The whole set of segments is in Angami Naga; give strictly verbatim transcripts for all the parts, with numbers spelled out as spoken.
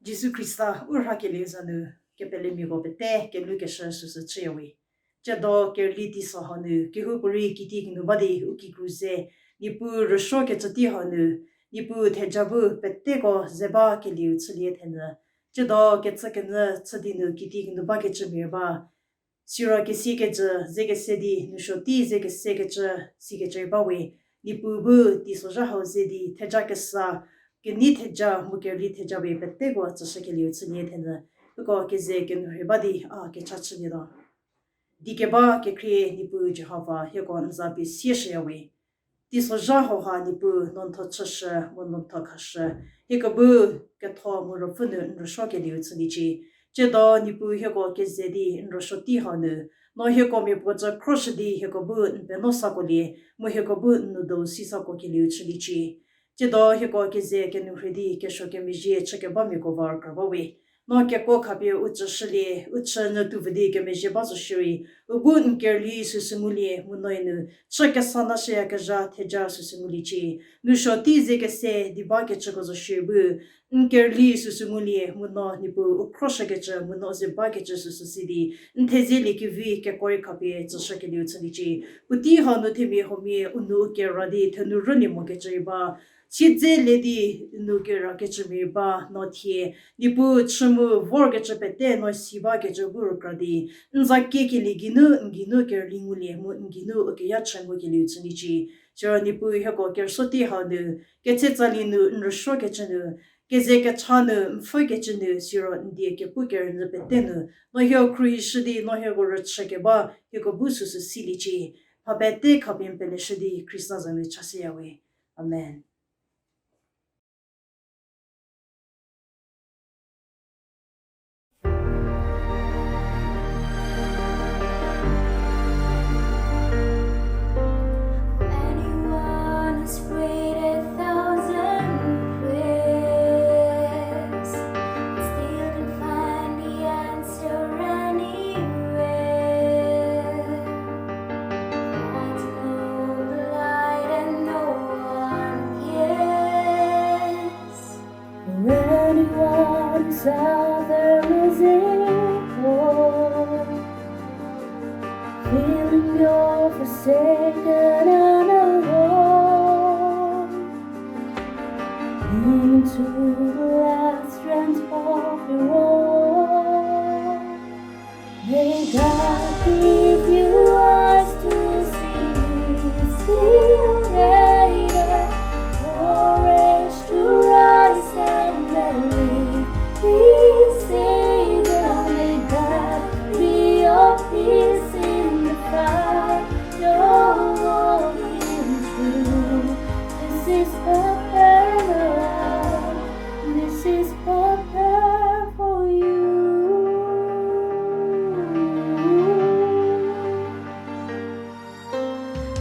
Jisu Khrista u rhakelieu za nu kepelemiako pete kelhou keshü süsü chüyawe. Tsiedo kerüli teiso hau nu kehoupuorei kiti kinu ba di u kikru ze, Niepuu rüsuo kecü tei hau nu, Niepuu theja bu peteko ze ba kelieu chülie thenyü. Tsiedo kecü kenyü chü di nu kiti kinu ba kecümia ba. Siro kesi kecü ze kese di, nousuo tei ze kese kecü si kecü rei bawe, Niepuu bu teisozha hau ze di, theja kesa, kenei theja, mu kerüli theja we peteko tsüshü kelieu chülie thenyü, uko keze kenu rhei ba di, a kecha chülietuo. Di keba kekhrie Niepuu Jihova hieko n za pie sieshüyawe. Teisozha hauha Niepuu no n tho chüshü, mu no n tho khashü, hieko bu ketho mu ruopfü nu n rüsuo kelieu chüliecie. Tsiedo Niepuu hieko keze di n rüsuo tei hau nu, no hieko miapuo tsü khroshü di hieko bu n penuo sakolie, mu hieko bu n nou dou si sako kelieu chüliecie. Tsiedo hieko keze kenu rhei di kesuo kemezhie chü kebamiako vor kra bawe. No kekuo khapie u tsüshülie, u chü nyü tuo vü di kemezhie ba zo shierei, u bu n kerüli süsü ngulie, mu no-e nu chü kesa nashüyakezha theja süsü nguliecie. Nousuo tei ze kese di ba kecüko zo shierei bu, n kerüli süsü ngulie, mu no Niepuu u khroshükecü, mu no ze ba kecü süsü si di, n thezie liekevi kekuo rei khapie tsüshü kelieu chüliecie. Puotei hau nu themia huomia u nou u kera di thenou rülie mokecü rei ba, siedze le di nou kera kecümia rei ba, no thie Niepuu chü mu vorkecü pete no si bakecü bu rükra di, n za kiekelie geinu n geinu kerüli ngulie mu n geinu u keya chü ngukelieu chüliecie. Siro Niepuu hieko kerüsuo tei hau nu, ketse tsali nu n rüsuokecü nu, keze kecha nu n pfhükecü nu, siro n die kepu kerünyü pete nu, no hieko khruohishü di no hieko rüchü keba hieko bu süsü siliecie. Mha pete khapie n peleshü di Khrista za nu chashüyawe. Amen. Anyone who's prayed a thousand prayers still can find the answer anywhere. Lights know the light and no one cares. For anyone who's out there losing hope, feeling you're forsaken and alone, clinging to the last strands of your rope. May God give you eyes to see, see greater, courage to rise and believe. Be stable, may God be your peace in the fight you're walking through. This is the prayer, Lord. This is the prayer for you.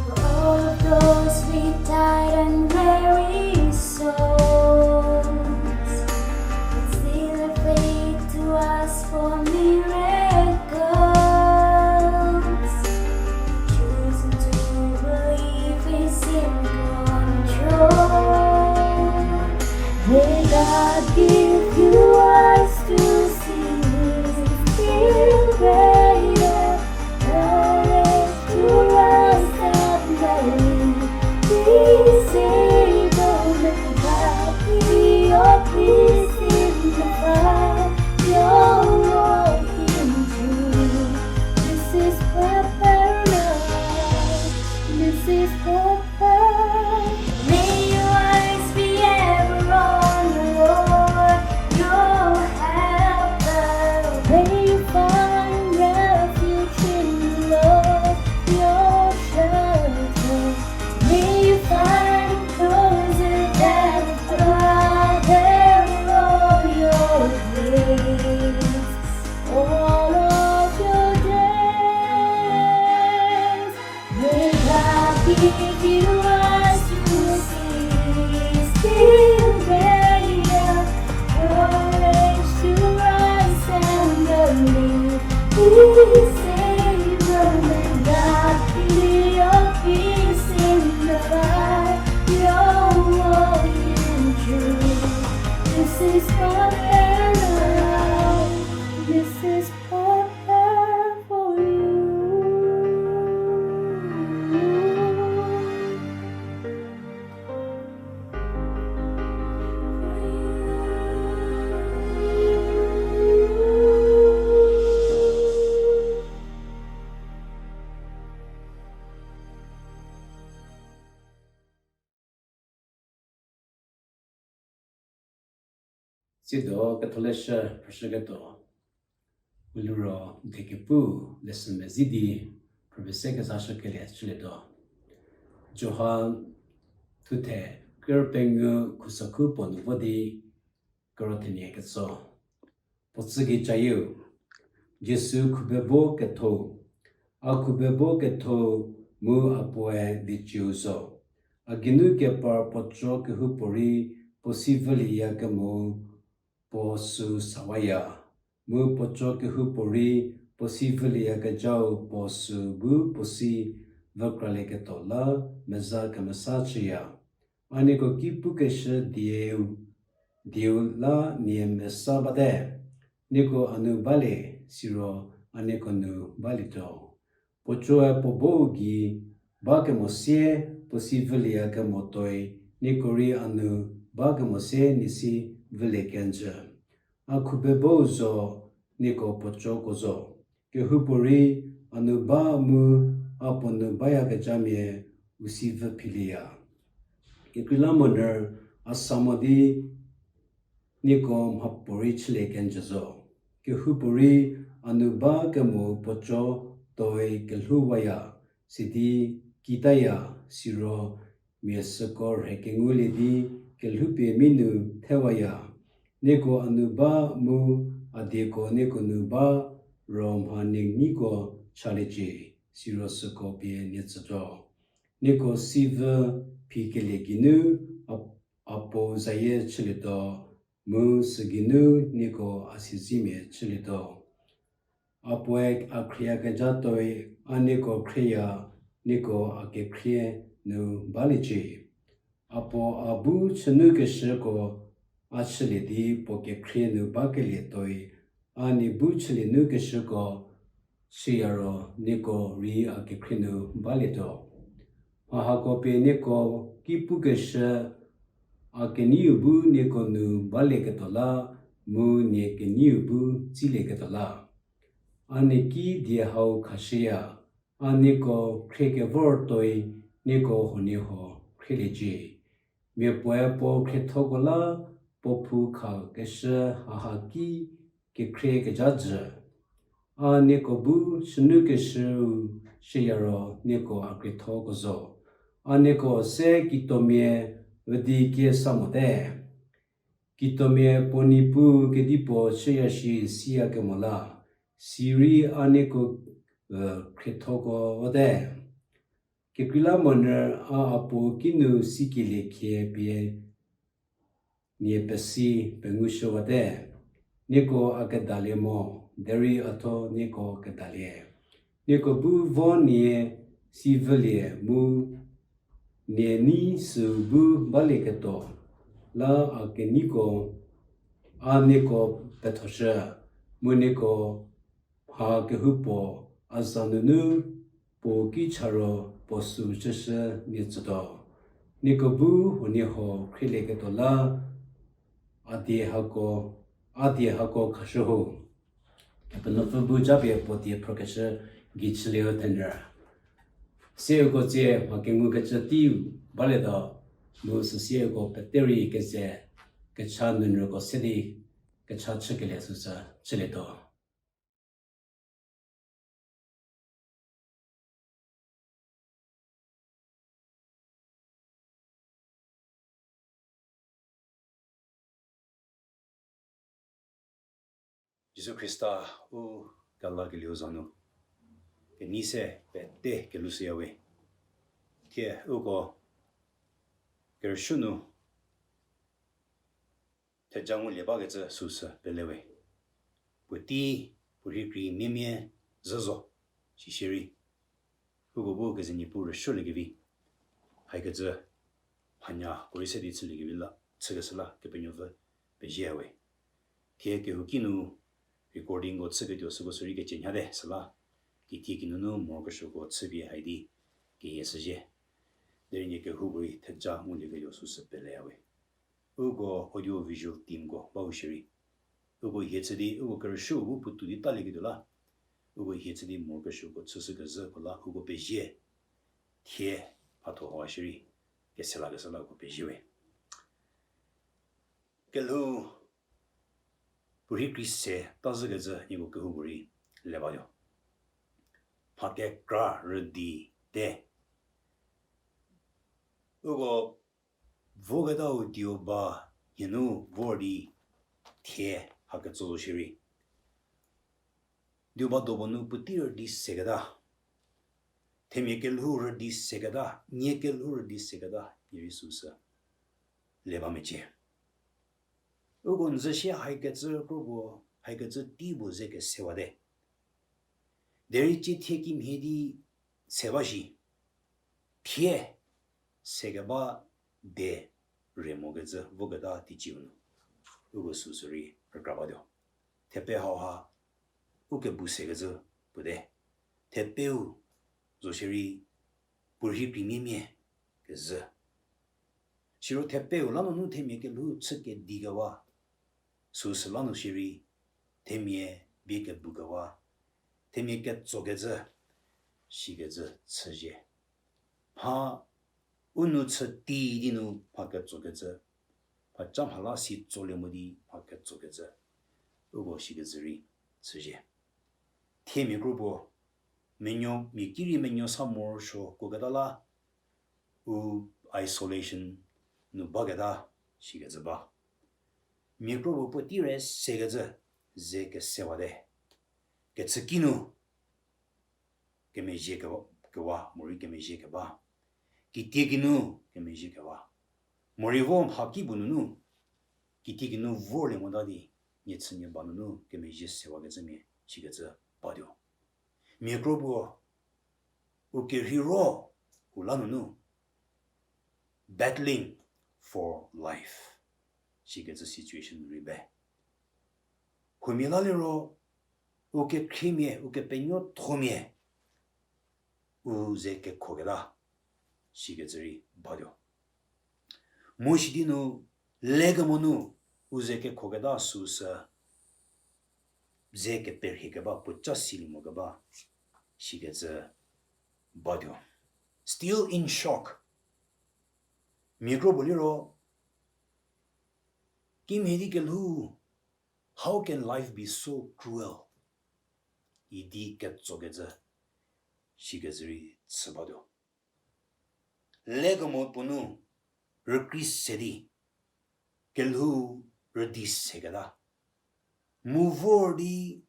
For all of those with tired and weary souls, it's still a faith to ask for miracles. Choosing to believe is in control. May God give you eyes to see, still greater, courage to rise up and believe. Be stable, may God be your peace in the fight you're walking through. This is prayer, Lord. This is prayer. May your eyes be ever on the Lord, your helper. May you find refuge in the Lord, your shelter. May you find him closer than a brother all your days, all of your days. May God give you eyes to see, still greater, courage to rise and believe. Be stable, may God be your peace in the fight you're walking through. This is what Tsiedo ketholeshü phrüshüketuo u liro die kepu leshü mezi di phrüpie se kezashükelie chülietuo. Johan thuthe ker pengou khusokhu puo nu vo di kero thenie ketso. Puo tsüki cayieu, Jisu khubebo ketho, a khubebo ketho mu a puoe dicieu zo. A geinu kepar puoco kehoupuorei puo si vülieyakemo puo sü sawaya. Mu puoco kehoupuorei puo si vülieyakecau puo sü bu puo si vükralieketuo la meza kemesa chüya. A nieko ki pukeshü dieu, dieu la nie mesa bate. Nieko a nu balie, siro a nieko nu balietuo. Puocoe puo bou gei ba kemo sie puo si vülieyakemo tuoi, nieko rei a nu ba kemo sie nie si vülie kenjü. A khubebou zo, nieko puocoko zo. Kehoupuorei a nu ba mu a puo nu bayakecamia u si vü philieya. Kekreilamonyü a sa mo di nieko mhapuorei chülie kenjü zo. Kehoupuorei a nu ba kemo puoco tuoi kelhouwaya, sidi kitaya, siro mia süko rhe kengulie di kelhoupie mi nu thewaya. Nieko a nu ba mu a dieko nieko nu ba ro mha nie neiko chaliecie, siro süko pie nie tsütuo. Nieko si vü phikelie geinu a, a puo zayie chülietuo, mu sü geinu nieko a sizimia chülietuo. A puoe a khrieyakezha tuoi a nieko khrieya, nieko a kekhrie nu baliecie. A puo a bu chünukeshüko a chülie di puo kekhrie nu bakelie tuoi, a nie bu chülie nukeshüko chüya ro nieko rei a kekhrie nu balietuo. Mha hako pie nieko ki pukeshü, a keneiu bu nieko nu balieketuo la, mu nie keneiu bu tsilieketuo la. A nie ki die hau khashüya, a nieko khriekevor tuoi nieko huoniehuo khrieliecie. Mia puoe puo khriethoko la puo phou khakeshü haha ki kekhrie kezha jü. A nieko bu chünukeshüu chüya ro nieko a khriethoko zo. A nieko se kitomia üdi kie sa mote. Kitomia puo Niepuu kedipuo chüya shi siyakemo la, sirei a nieko khriethoko vote. Kekreilamonyü a a puo kinu sikelie khie pie nie pesi pengushüwate. Nieko a kedalie mo, derei a thuo nieko kedalie. Nieko bu vo nie si vülie mu nie nei süu bu balieketuo la a keneiko a nieko pethoshü, mu nieko mha kehoupuo a za nunu puo ki cha ro puo süu chüshü nie tsütuo. Nieko bu huoniehuo khrielieketuo la a die hako, a die hako khashü ho. Kepenuopfü bu japie puo die phrokeshü gei chülieu thenyü. Sieuko tsie mha kengukecü teiu balietuo, mu süsieuko pete rei keze kecha nunyüko se di kecha chükelie süsü chülietuo. Jisu Khrista u kelakelieu za nu kenei se pete kelushüyawe. Thie uko kerüshü nu theja ngulie bakecü süsü pelewe. Puotei, puorhi krei miemie zhü zo, sisierei uko bu keze Niepuu rüshüliekevi, haikecü mhanyako rei se di chüliekevi la, chükeshü la Kepenuopfü peziewe. Thie kehouki nu recordingko chüketuo süko sürei kecü nyate süla, kithie kinunu morokesuoko chüpie hai di keyie shüzhie. Derei nie kehoupuorei theja ngulieketuo süsü peleyawe. Uko audio visual teamko bau shierei, uko hie chü di uko kerüshüu bu puotou di talieketuo la, uko hie chü di morokesuoko chüshükezhüko la uko pezie. Thie mhatho hau shierei keselakeshü la uko peziewe. Kelhou puorhi kri se ta zhükecü nieko kehoupuorei le batuo. Mha kekra rüdi te. Uko voketau dieu ba hienu vor di thie haketso zo shierei, dieu ba dopuo nu puotei rüdi seketa, themia kelhou rüdi seketa, nie kelhou rüdi seketa, nie rei süsü le ba mecie. Uko n zü sie haikecü kro puo, haikecü tei puo ze kesewate. Derei cie thie kimhie di se ba shi. Thie sekeba de re mokecü voketa teiciu nu, uko süsü rei rükra batuo. Thepe hauha u kebu sekecü puo te. Thepeu zo shierei puorhi kri miemie kezhü. Siro thepeu lanunu themia kelhou chü kedikewa, süsü lanu shierei themia bie kebukewa, themia ketsokecü, sikecü chüzhie. Mha u nu chü tei di nu mha ketsokecü, mha ca mha la si tsolie mo di mha ketsokecü, uko sikecü rei chüzhie. Thie mia kro puo, menuo, mia ki rei menuo sa morosuo kuoketa la, u isolation nu baketa sikecü ba. Mia kro puo puotei re sekecü ze kesewate. Kechüki nu kemezhie kewa, kewa, morei kemezhie keba. Kitiekinu kemezhie kewa. Morei vo mhakipuo nunu, kitiekinu vorlie mota di, nie chünie ba nunu kemezhie sewakecümia sikecü batuo. Mia kro puo, u kerheiro, u la nunu, battling for life. Sikecü situation rei ba. Huomia la liro, u kekhriemia, u kepenuothomia, u ze kekhoketa, sikecü rei batuo. Mu sidi nu, lekemo nu, u ze kekhoketa süsü, ze keperhie keba, puoca silie mo keba, sikecü batuo. Still in shock. Mia kro puo liro, kimhie di kelhou, how can life be so cruel? Idi ketsokecü, sikecü rei chü batuo. Lekemo puo nu, rükrie se di, kelhou rüdi seketa. Mu vor di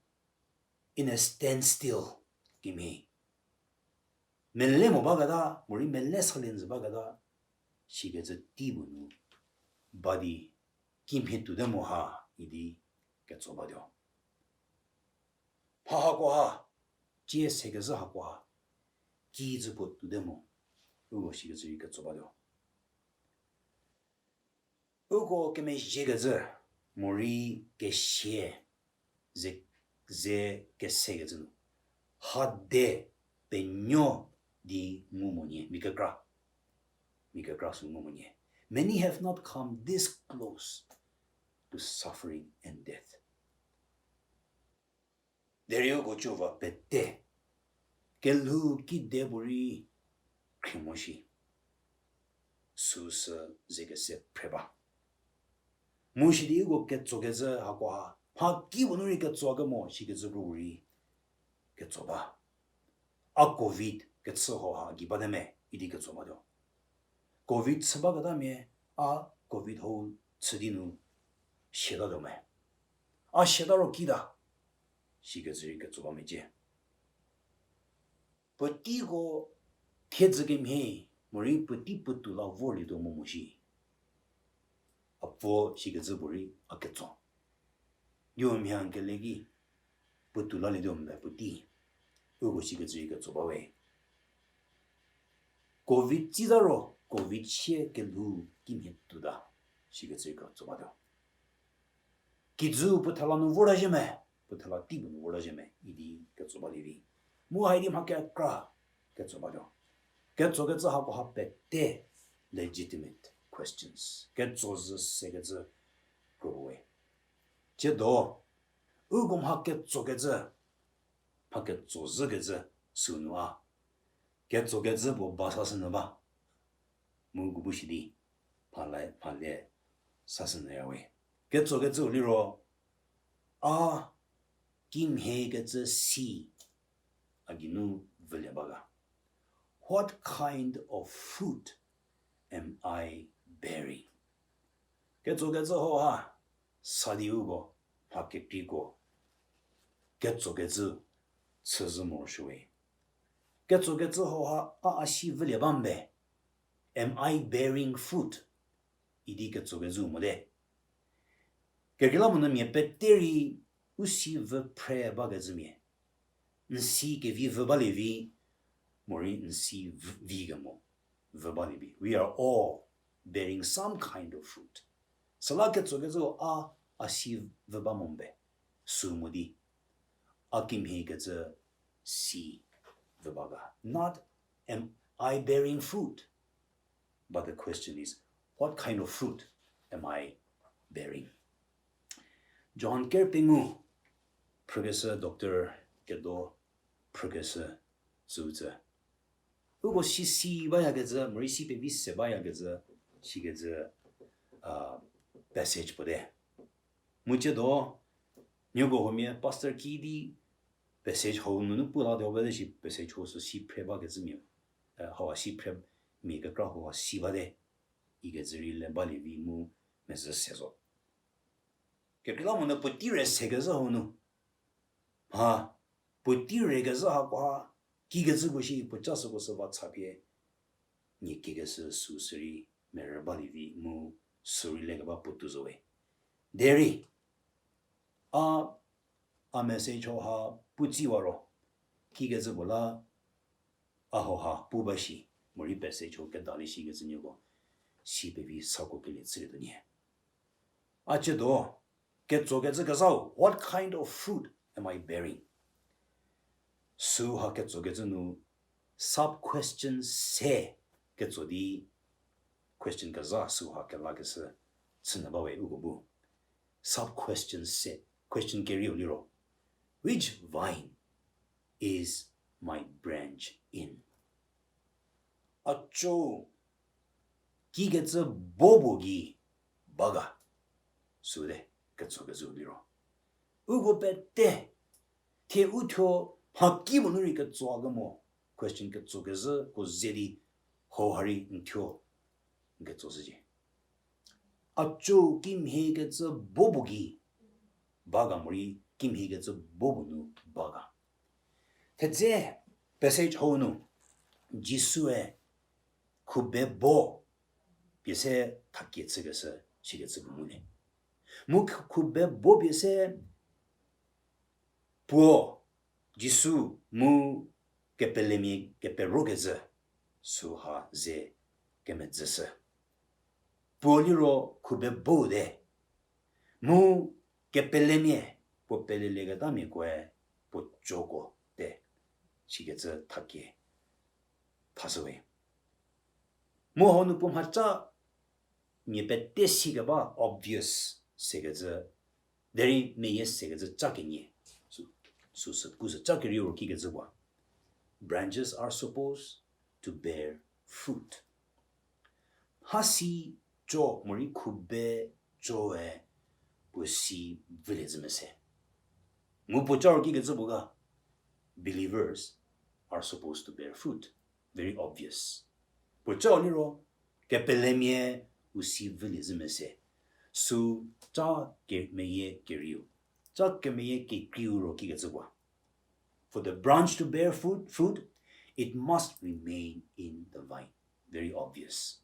in a standstill, kimhie. Mele mo baketa, morei mele salie njü baketa, sikecü tei puo nu, ba di, kimhie tuote mo ha, idi ketso batuo. Mha hakoha, cie sekezhü hakoha, kijü puo tuote mo, uko sikecü rei ketso batuo. Uko kemezhiekecü, morei kesia, ze, ze kesekecü nu, hade penuo di ngu monyü, mia kekra. Mia kekra sü ngu monyü. Many have not come this close to suffering and death. Derei uko cova pete, kelhou kide puorei khrie mo shi, süsü ze kese phre ba. Mu sidi uko ketsokecü hakoha, mhakipuo nu rei ketso kemo sikecü kro rei ketso ba. A covid kechü hauha gei bate me idi ketso batuo. Covid chü baketamia, a covid hau chü di nu siatatuo me. A siata ro kita, sikecü rei ketso ba mecie. Puoteiko thiedzü kemhie, morei puotei puotou la vorlietuo mo mo shi. A puo sikecü puorei a ketso. Dio mhie n kele ki, puotou lalietuo mbe puotei, uko sikecü rei ketso bawe. Covid tsita ro, covid sie kelhou kimhie tuota, sikecü rei ketso batuo. Kijü puo thela nu vorta zhie me, puo thela tei puo nu vorta zhie me idi ketso balie vi. Mu haidi mha kekra ketso batuo. Ketsokecü hakoha pete legitimate questions. Ketso zhü sekecü kro we. Tsiedo, uko mha ketsokecü, mha ketso zhükecü sünu a, ketsokecü puo ba sashünyü ba. Mu uko bu shi di, mhale, mhale sashünyüya we. Ketsokecüu liro, A kimhiekecü si a geinu vülie ba ga? What kind of fruit am I bearing? Ketsokecü hau ha, sa di uko, mha kekreiko, ketsokecü chüzhü morosuowe. Ketsokecü hau ha, a a si vülie ba mbe? Am I bearing fruit? Idi ketsokecü mote. Kekreilamonyü mia pete rei u si vü phre bakecümia. N si kevi vü balie vi, morei n si v-, vi kemo vü balie vi. We are all bearing some kind of fruit. Süla ketsokecü a, a si vü ba mo mbe? Sü mo di, a kimhiekecü si vü ba ga? Not am I bearing fruit, but the question is, what kind of fruit am I bearing? John ker pengou, phrükeshü doctor kedo phrükeshü süu tsü. Uko si si bayakecü, morei si pevi se bayakecü, sikecü, a, passage puo te. Mu ciedo, nieko huomia pastor ki di passage hau nunu pu la de ho bate shi passage hau sü si phre bakecümia, e, hau a si phre mia kekra hau a si bate, ikecü rei le balie vi mu mezhü se zo. Kekreilamonyü puotei re sekezhü hau nu, mha, puotei rekezhü hakoha, kikecüko shi puoca süko sü va cha pie, nie kikeshü süu sü rei merü balie vi mu sü rei lekeba puotou zowe. Derei, a, a message hau ha pu tsiwa ro, kikecüko la, a hau ha pu ba shi, morei passage hau kedalie shikecü nieko si pevi sako kelie chülietuo nie. A ciedo, ketsokecü kezhau, what kind of fruit am I bearing? Süu ha ketsokecü nu sub question se ketso di question kezha süu ha kelakeshü chünyü bawe uko bu. Sub question se, question kerieu liro, which vine is my branch in? A co kikecü bo puo gei ba ga? Süu te, ketsokecü liro, uko pete, thie u thuo mhakipuo nu rei ketso kemo, question ketsokezhüko ze di hau ha rei n thuo n ketsoshücie. A co kimhiekecü bo puo gei ba ga morei kimhiekecü bo puo nu ba ga? Thedze passage hau nu Jisue khube bo pie se thakie chükeshü sikecü puo ngulie. Mu khube bo pie se puo, Jisu mu kepelemia keperokecü süu ha ze kemedzüshü. Puo liro khube bo te, mu kepelemia puo pelelieketamiakoe puo coko te, sikecü thakie thashüwe. Mu hau nu puo mhaca mia pete sikeba obvious sekecü, derei meyie sekecü ca kenie, sü, süsü kusü ca kerieu ro kikecü puo, branches are supposed to bear fruit. Hasi co morei khube coe puo si vülie zhü mese. Mu puo ca ro kikecü puo ga, believers are supposed to bear fruit. Very obvious. Puo ca liro, kepelemia u si vülie zhü mese. Sü ca ke-, meyie kerieu, ca kemeyie kekreiu ro kikecü puo. For the branch to bear fruit, fruit, it must remain in the vine. Very obvious.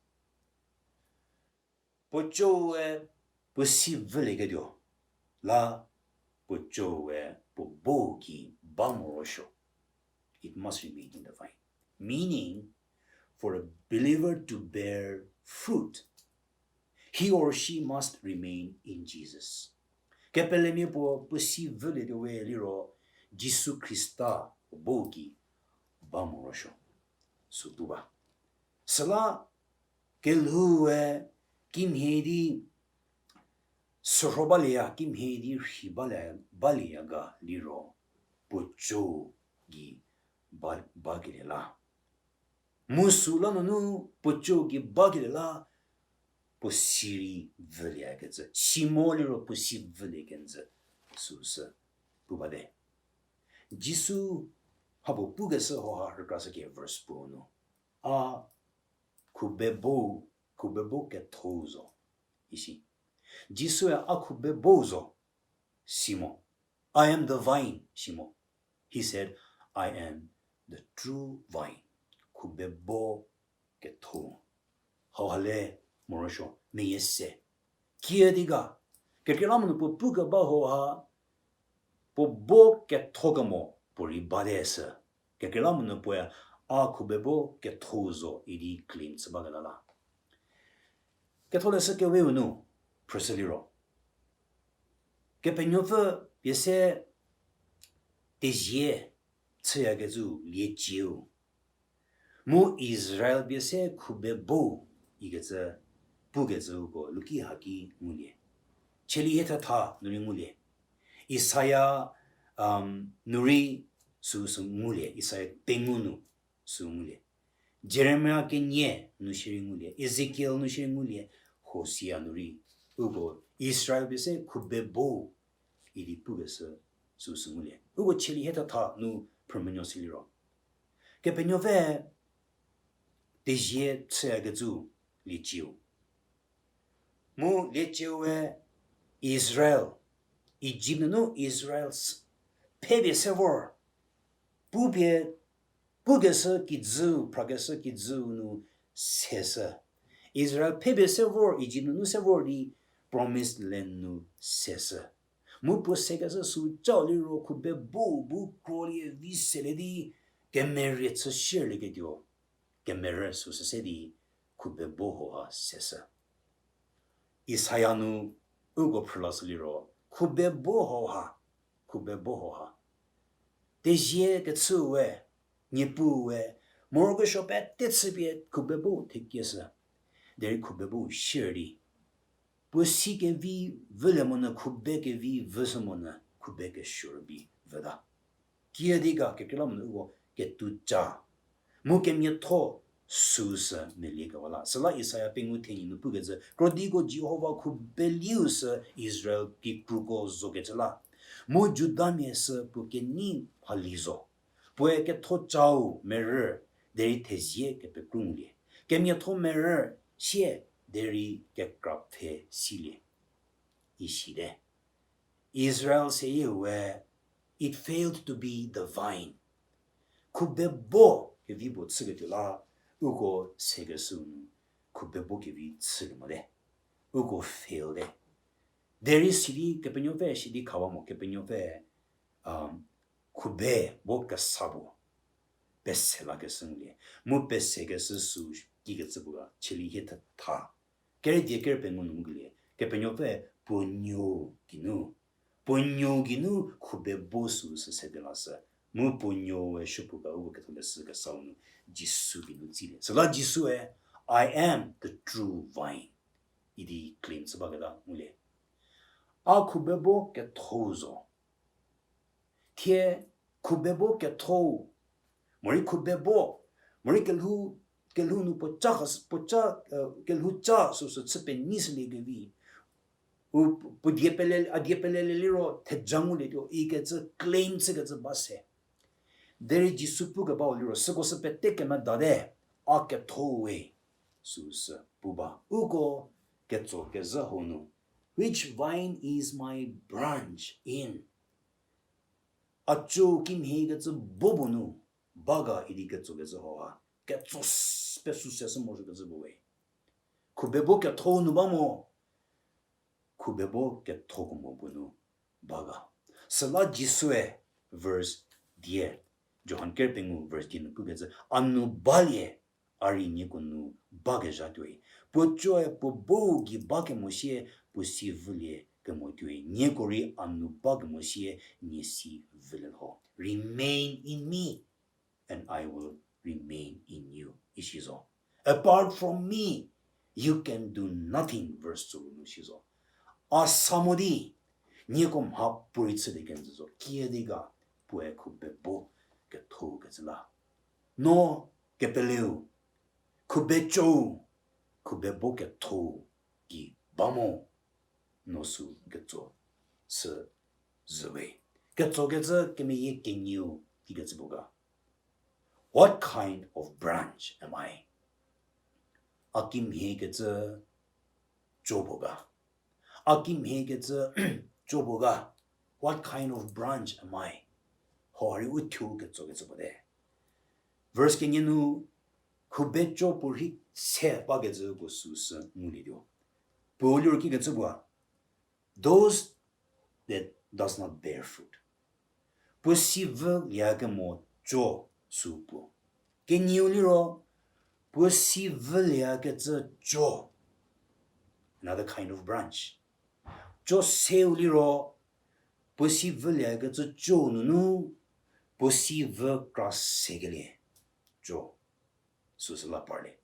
Puo coe puo si vülieketuo la, puo coe puo bo gei ba morosuo. It must remain in the vine. Meaning, for a believer to bear fruit, he or she must remain in Jesus. Kepelemia puo puo si vülietuo we liro, Jisu Khrista puo bo gei ba morosuo. Sü pu ba. Süla kelhoue kimhie di sürho balieya, kimhie di rhi balie, balieya ga liro, puo co gei ba, bakelie la. Mu süla nunu puo co gei bakelie la, puo si rei vüliekecü. Si mo liro puo si vülie kenjü. süsü pu bate. Jisu hako pukeshü hoha rükrashüke verse puo nu, a khubebo, khubebo ketho zo, isi. Jisue a khubebo zo, si mo. I am the vine, si mo. He said, I am the true vine. Khubebo ketho. Hauha le morosuo meyie se. Kiüdi ga, kekreilamonyü puo pukeba hoha, puo bo ketho kemo puorei bate sü. Kekreilamonyü puoe a khubebo ketho zo idi claim chü baketa la. Ketholeshü Keweu nu phrüshü liro, Kepenuopfü pie se tezie chüyakecü liecieu, mu Israel pie se khubebo ikecü pukecüko luki haki ngulie. Cheli hiethetha nu rei ngulie. Isaia nu rei süsü ngulie, Isaia pengou nu sü ngulie. Jeremia kenie nu shierei ngulie, Ezekiel nu shierei ngulie, Hosia nu rei. Uko Israel pie se khubebo idi pukeshü süsü ngulie. Uko Cheli hiethetha nu phrümenuo sü liro, Kepenuopfü tezie chüyakecü liecieu, mu liecieue Israel, Egypt nunu Israel phepie se vor, pupie, pukeshü kijüu, phrakeshü kijüu nu seshü. Israel phepie se vor, Egypt nunu se vor di Promised Land nu seshü. Mu puo sekeshü sü cau liro khubebo bu krolie vi selie di kemerie chü shierlieketuo, kemerü süsü se di khubebo hoha seshü. Isaia nu uko phrülashü liro, khubebo hoha, khubebo hoha, tezie kechüu we, Niepuu we, morokesuo pete chüpie khubebo thekieshü. Derei khubebo shier di, puo si kevi vülie monyü khube kevi vüshü monyü khube kesuo rübei vüta. Kiüdi ga kekreilamonyü uko ketuca mu kemiatho süsü meliekewa la. Süla Isaia pengou thenie nu pukecü, krodiko Jihova khubeliu sü Israel kikruko zokecü la. Mu Judamia sü puo kenei hali zo. Puoe kethocau merü, derei thezie kepekru ngulie. Kemiatho merü sie, derei kekra pfhe silie. Isite. Israel seyieu we, it failed to be the vine. Khubebo kevi puo chüketuo la, uko sekeshü nu, khubebo kevi chülie mote. Uko fail te. Derei sidi Kepenuopfü sidi khawa mo, Kepenuopfü, khubebo kesa puo pese lakeshü ngulie. Mu pesekeshü sü kikecü puo ga, Cheli hiethetha. Kere die kere pengou nu ngukelie, Kepenuopfü puo nuou geinu, puo nuou geinu khubebo süsü sede lashü. Mu puo nuoue supuo ga uko ketholeshü kesau nu Jisu geinu tsilie. Süla Jisue, I am the true vine idi claim chü baketa ngulie. A khubebo kethou zo. Thie khubebo kethou, morei khubebo, morei kelhou, kelhou nu puoca, puoca, kelhou ca süsü chü penei shüliekevi, u, puo die pele, a die pelelie liro theja ngulietuo ikecü claim chükecü ba se. Derei Jisu pukebau liro, süko sü pete kemedate, a kethou we, süsü pu ba. Uko ketso kezhü hau nu, which vine is my branch in? A cü kimhiekecü bo puo nu ba ga idi ketso kezhü hau ha, ketso s-, pesü se sü morosuokecü puo we. Khubebo kethou nu ba mo, khubebo kethou kemo puo nu ba ga. Süla Jisue verse die, Johan ker pengou verse die nu pukecü, a nu balie, a rei nieko nu bakezha tuoi. Puo coe puo bou gei bakemo sie puo si vülie kemo tuoi. Nieko rei a nu bakemo sie nie si vülie lho. Remain in me, and I will remain in you. Isi zo. Apart from me, you can do nothing, verse tsuru nu si zo. A sa mo di, nieko mha puorei chü di kenjü zo. Kiüdi ga, puoe khubebo kethou kecü la. No kepeleu, khubecou, khubebo kethou gei ba mo, no sü ketso sü zhüwe. Ketsokecü kemeyie kenieu ikecü puo ga? What kind of branch am I? A kimhie kecü co puo ga? A kimhie kecü co puo ga? What kind of branch am I? Hau rei u thuo ketsokecü puo te. Verse kenie nu, khube co puo rhi se bakecü puo süsü ngulietuo. Puo liro kikecü puo, those that does not bear fruit. Puo si vüliekemo co sü puo. Kenieu liro, puo si vüliekecü co. Another kind of branch. Co seu liro, puo si vüliekecü co nunu, puo si vü kra sekelie co. Süsü la parlie.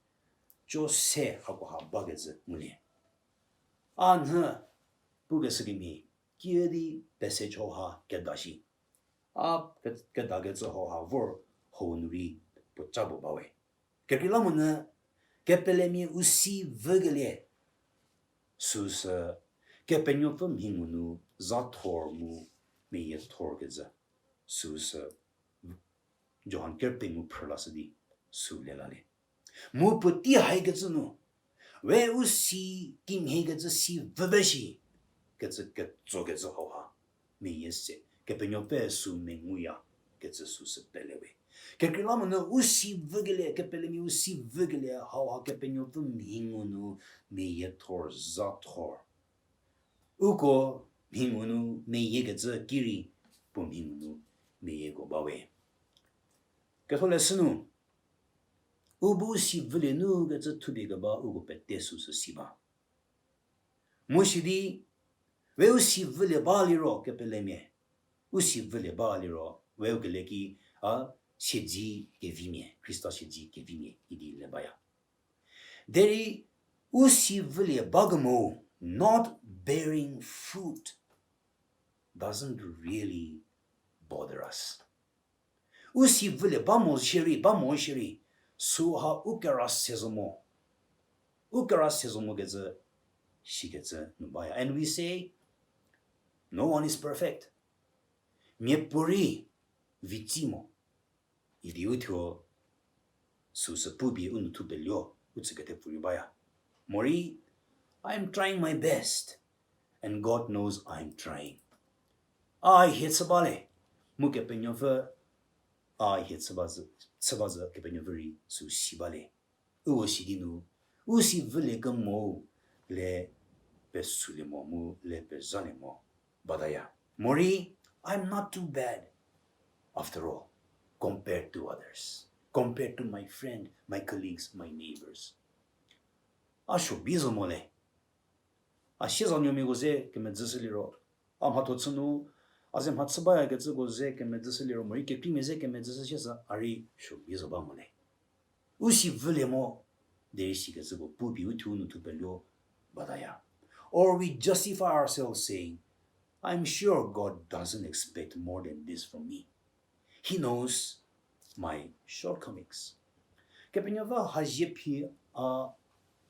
Co se hakoha bakecü ngulie. A nhü pukeshü kemhie, kiüdi passage hauha keda shi. A ke-, kedakecü hauha vor hau nu rei puoca puo bawe. Kekreilamonyü, kepelemia u si vükelie süsü Kepenuopfü mhi ngu nu za thor mu meyie thorkecü süsü Johan kerpengou phrü lashü di sü lelalie. Mu puotei haikecü nu, we u si kimhiekecü si vüve shi, kecü ketsokecü hauha meyie se, Kepenuopfü sü menguya kecü süsü pelewe. Kekreilamonyü u si vükelie, kepelemia u si vükelie hauha Kepenuopfü mhi ngu nu meyie thor za thor. Uko mhi ngu nu meyiekecü ki rei puo mhi ngu nu meyieko bawe. Ketholeshü nu, u bu si vülie nu kecü thupie keba uko pete süsü si ba. Mu sidi, we u si vülie ba liro kepelemia, u si vülie ba liro, we u kele ki, a, siedzi kevimia, Khrista siedzi kevimia idi le baya. Derei u si vülie ba kemo, not bearing fruit doesn't really bother us. U si vülie ba mo shierei, ba mo shierei, süha u kera se zo mo. U kera se zo mo kecü, shikecü nu baya. And we say, no one is perfect. Miapuorei vitsi mo. Idi uthuo süsü pupie u nu thupeluo, u tsükethepfu rei baya. Morei, I'm trying my best, and God knows I'm trying. A hie chü bale, mu Kepenuopfü a hie chü ba zü, chü ba zü Kepenuopfü rei sü si bale. Uko sidi nu, u si vülie kemo le pesulie mo mu le pezhalie mo bataya. Morei, I'm not too bad after all, compared to others, compared to my friend, my colleagues, my neighbors. A suobi zo mo le. A siezanuomiako ze kemedzüshü liro, a mhatho chü nu, a ze mha chü bayakecüko ze kemedzüshü liro, morei kekreimia ze kemedzüshü siesü, a rei suobi zo ba mo le. U si vülie mo, derei sikecüko pupie u thuo nu thupeluo bataya. Or we justify ourselves saying, I'm sure God doesn't expect more than this from me. He knows my shortcomings. Kepenuopfü hazie phi a,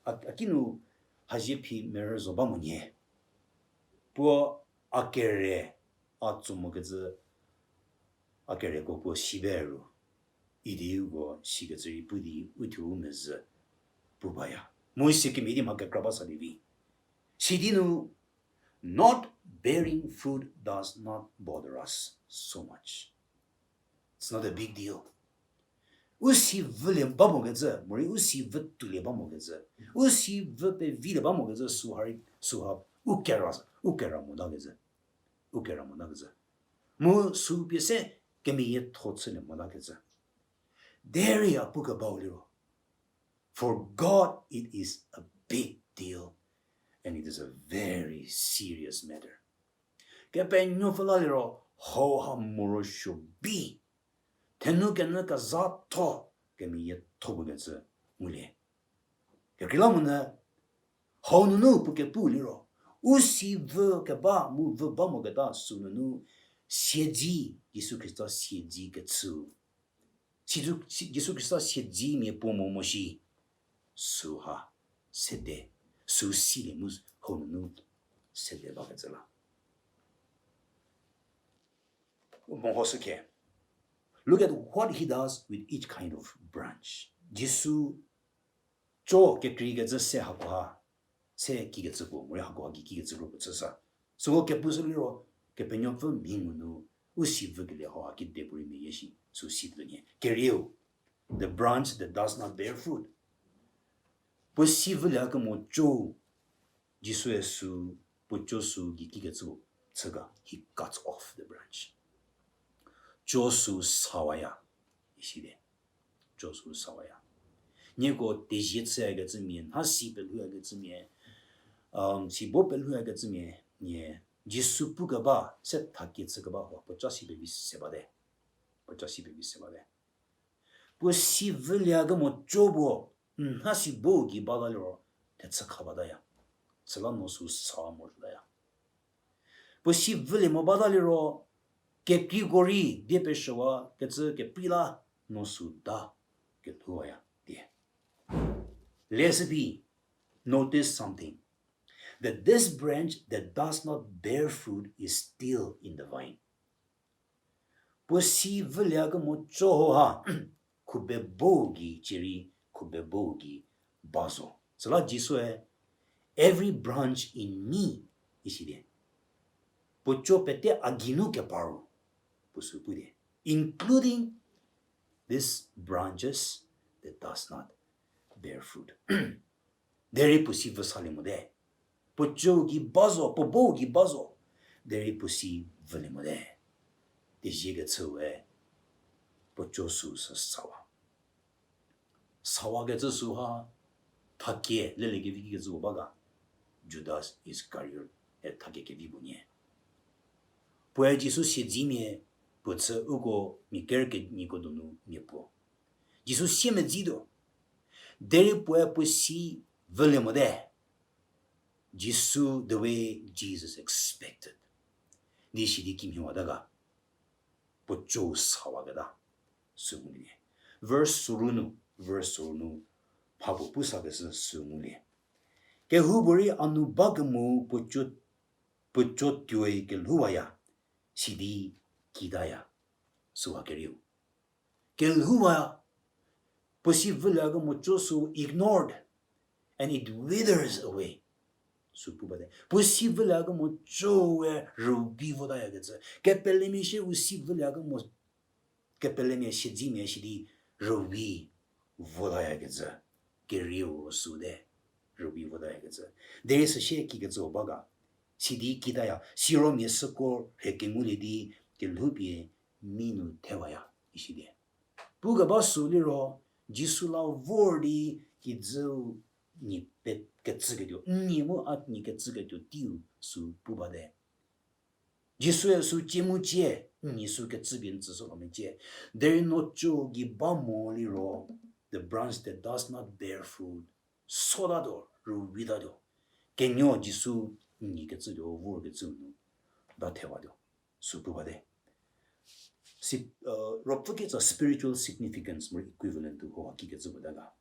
a, a kinu hazie phi merü zo ba mo nyie. Puo a kere a tso mokecü, a kereko puo si be ru, idi uko sikecü rei pu di uthuo u mezhü pu baya. Mu sikemhie di mha kekra ba sa di vi. Sidi nu, not bearing fruit does not bother us so much. It's not a big deal. U si vülie ba mokecü, morei u si vü toulie ba mokecü, u si vü pevilie ba mokecü, süha rei, süha u kera, u kera motakecü. U kera motakecü. Mu sü pie se kemeyietho chülie motakecü. Derei a pukebau liro, for God it is a big deal and it is a very serious matter. Kepenuopfü la liro hauha morosuo bi, thenu kenyü kezhatho kemeyietho pukecü ngulie. Kekreilamonyü, hau nunu puo kepu liro, u si vü keba mu vü ba moketa sü nunu, siedzi, Jisu Khrista siedzi kechü, Jisu Khrista siedzimia puo mo mo shi, süha sede, sü silie mu hau nunu sede bakecü la. Mehoshükhe. Look at what he does with each kind of branch. Jisu cho kekreikecü se hakoha, se kikecü puo, morei hakoha ki kikecü puo chüsa. Süko kepushü liro, Kepenuopfü mhi ngu nu, u si vükelie hau ha kedipuorei meyie shi, sü si tuo nyie. Kerieu, the branch that does not bear fruit. Puo si vülie kemo cho, Jisue sü, puo cho sü gei kikecü chü ga, he cuts off the branch. Cho sü sawaya, isi de. Cho sü sawaya. Nieko tezie chüyakecümia, nha si pelhouyakecümia, si bo pelhouyakecümia, nie, Jisu pukeba, se thakie chükeba hau, puoca si pevi se bate. Puoca si pevi se bate. Puo si vülie kemo cho puo, nha si bo gei bata liro, thechü kha bataya. Süla no sü sa motaya. Puo si vülie mo bata liro, kekreiko rei die peshüwa kecü keprei la no sü da kelhouwaya die. Lesson B, notice something. That this branch that does not bear fruit is still in the vine. Puo si vülie kemo cho hau ha, khubebo gei cierei, khubebo gei ba zo. Süla Jisue, every branch in me, isi die. Puo cho pete a geinu keparu, puo sü pu die. Including these branches that does not bear fruit. Derei puo si vü salie mote. Puo cho gei ba zo, puo bo gei ba zo. Derei puo si vülie mote. Tezie kechüe, puo cho sü sü sawa. Sawakecü sü ha, thakie leliekevi kikecü puo ba ga. Judas Iskariot, e thakie kevi puo nie. Puoe Jisu siedzimia, puo chü uko mia ker kenyiko donu mia puo. Jisu siemedzituo. Derei puoe puo si vülie mote. Jisu the way Jesus expected. Di sidi kimhiwata ga. Puo cho sawaketa. Sü ngulie. Verse soru nu, verse soru nu, mhapuo pusakeshü sü ngulie. Kehoupuorei a nu bakemo puo cho, puo cho tuoi kelhouwaya, sidi kitaya. Süha kerieu. Kelhouwa, puo si vülie kemo cho sü ignored, and it withers away. Sü pu bate. Puo si vülie kemo choe rübi votayakecü. Kepelemia shie u si vülie kemo, kepelemia siedzimia sidi rübi votayakecü. Kerieu sü te, rübi votayakecü. Derei süsie kikecü ba ga. Sidi kitaya, siro mia süko rhe kengulie di, kelhoupie mi nu thewaya, isi die. Pukeba sü liro, Jisu la vor di kijüu nyi pe kecüketuo, n nyi mu a nyi kecüketuo teiu sü pu bate. Jisue sü cie mu cie, n nyi sü kecüpie n tsüshü lo mecie. Derei no cho gei ba mo liro, the branch that does not bear fruit, sotatuo, rüwitatuo. Kenuo Jisu n nyi kecütuo, vorkecüu nu, ba thewatuo. Sü pu bate. Si, uh, ruopfü kitsa spiritual significance mu equivalent to ho ha kikecü puo ta ga.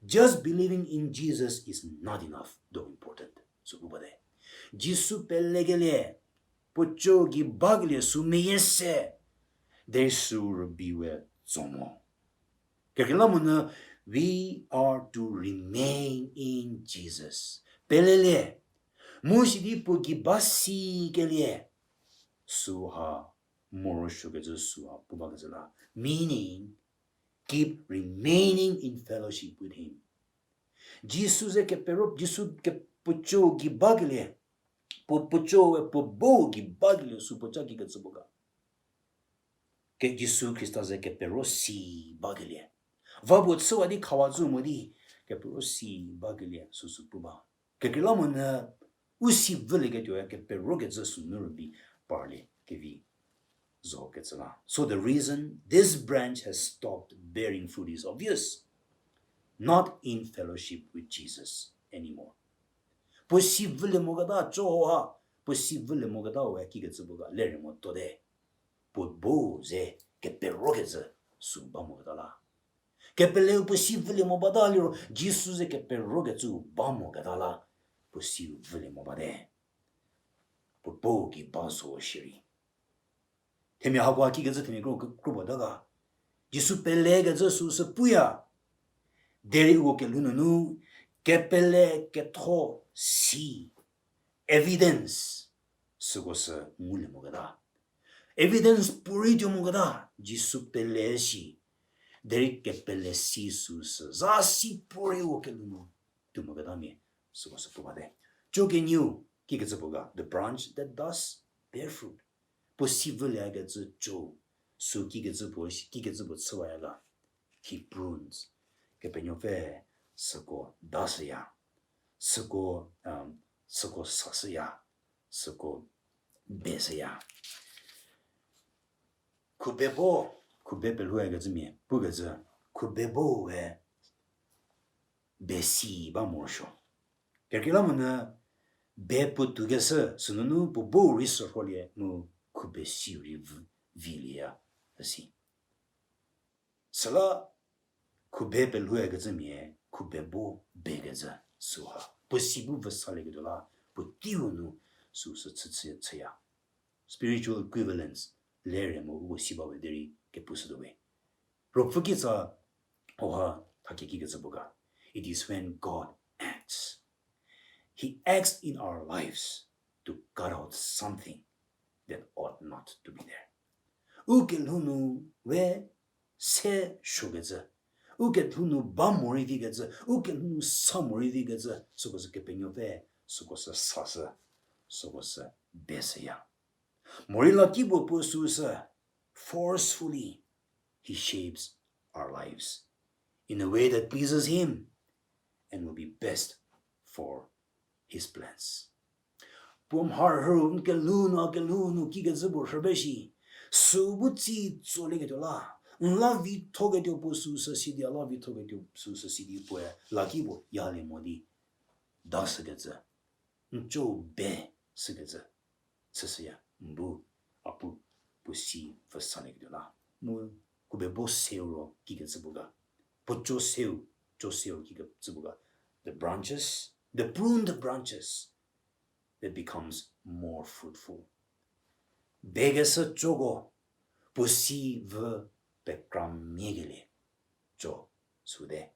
Just believing in Jesus is not enough, though important. Sü pu bate. Jisu pelekelie, puo cho gei bakelie sü meyie se, derei sü rübi we tso mo. Kekreilamonyü, we are to remain in Jesus. Pelelie, mu sidi puo gei ba sikelie, süha morosuokecü süha pu bakecü la. Meaning, keep remaining in fellowship with him. Jisu ze kepero, Jisu ke puo cho gei bakelie, puo, puo cho we puo bo gei bakelie sü puo ca kikecü puo ga. Ke Jisu Khrista ze kepero si bakelie. Va puo chüwa di khawa zü mo di, kepero si bakelie süsü pu ba. Kekreilamonyü u si vülieketuoe keperokecü sünu rübi parlie kevi zo kecü la. So the reason this branch has stopped bearing fruit is obvious. Not in fellowship with Jesus anymore. Puo si vülie moketa cho ha, puo si vülie moketa we kikecü puo ga lerei mo tuote. Puo bo ze keperokecü sü ba moketa la. Kepeleu puo si vülie mo bata liro, Jisu ze keperokecü ba moketa la, puo si vülie mo bate. Puo bo gei ba zo shierei. Themia hakoha kikecü themia kro, kro puo ta ga. Jisu pelekecü süsü puya. Derei uko kelhou nunu, kepele ketho si, evidence, süko sü ngulie moketa. Evidence puorei tuo moketa, Jisu pele si. Derei kepele si süsü, za si puorei uko kelhou nu tuo moketa mia, süko sü pu bate. Cho kenieu, kikecü puo ga, the branch that does bear fruit. Puo si vüliekecü cho, sü kikecü puo, kikecü puo chüwaya ga. He prunes. Kepenuopfü süko dashüya. Süko, um, süko sashüya. Süko beshüya. Khubebo, khube pelhoukecü mia, pukecü, khubebo we besi ba morosuo. Kekreilamonyü be puotoukeshü, sünunu puo bo rei sürholie mu khubesi rei vi, vilieya, üsi. Süla khube pelhoukecü mia, khubebo bekecü süha. Puo si bu vüsalieketuo la, puo teiu nu süsü chü, chü, chüya. Spiritual equivalence, lere mo uko si bawe derei kepushütuo we. Ruopfü kitsa oha thakikikecü puo ga. It is when God acts. He acts in our lives to cut out something that ought not to be there. U kelhou nu we se suokecü, u kelhou nu ba morei vikecü, u kelhou nu sa morei vikecü, süko sü Kepenuopfü, süko sü sashü, süko sü beshüya. Morei la kipuo puo süsü, forcefully, he shapes our lives in a way that pleases him and will be best for his plans. Puo mharhü n kelhou nu, a kelhou nu kikecü puo rhübe shi, sü bu tsi tsolieketuo la, n la vithoketuo puo süsü sidi, a la vithoketuo süsü sidi puoe la kipuo yalie mo di dashükecü, n cho be shükecü, chüshüya, n bu, a pu, puo si vüsalieketuo la. Mu, khubebo seu ro kikecü puo ga. Puo cho seu, cho seu kikecü puo ga. The branches, the pruned branches that becomes more fruitful. Bekeshü choko, puo si vü pekramiekelie cho süte.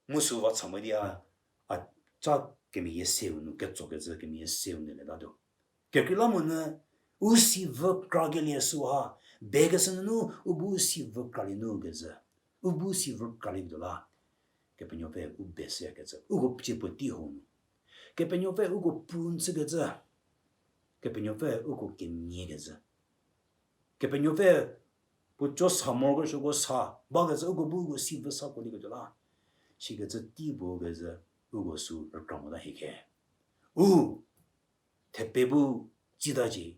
Mu sü va cha mo di a, a cha kemeyie seu nu, ketsokecü kemeyie seu nu letatuo. Kekreilamonyü, u si vü krakelie süha, bekeshü nunu, u bu si vü kralie nu kecü. U bu si vü kralieketuo la. Kepenuopfü u beshüyakecü. Uko cie puo tei hau nu. Kepenuopfü uko prune chükecü. Kepenuopfü uko kemiakecü. Kepenuopfü puo cho sa morokesuoko sa bakecü uko bu uko si vü sakolieketuo la. Sikecü tei puo kecü uko sü rükra mota hieke. U, thepe bu tsitacie,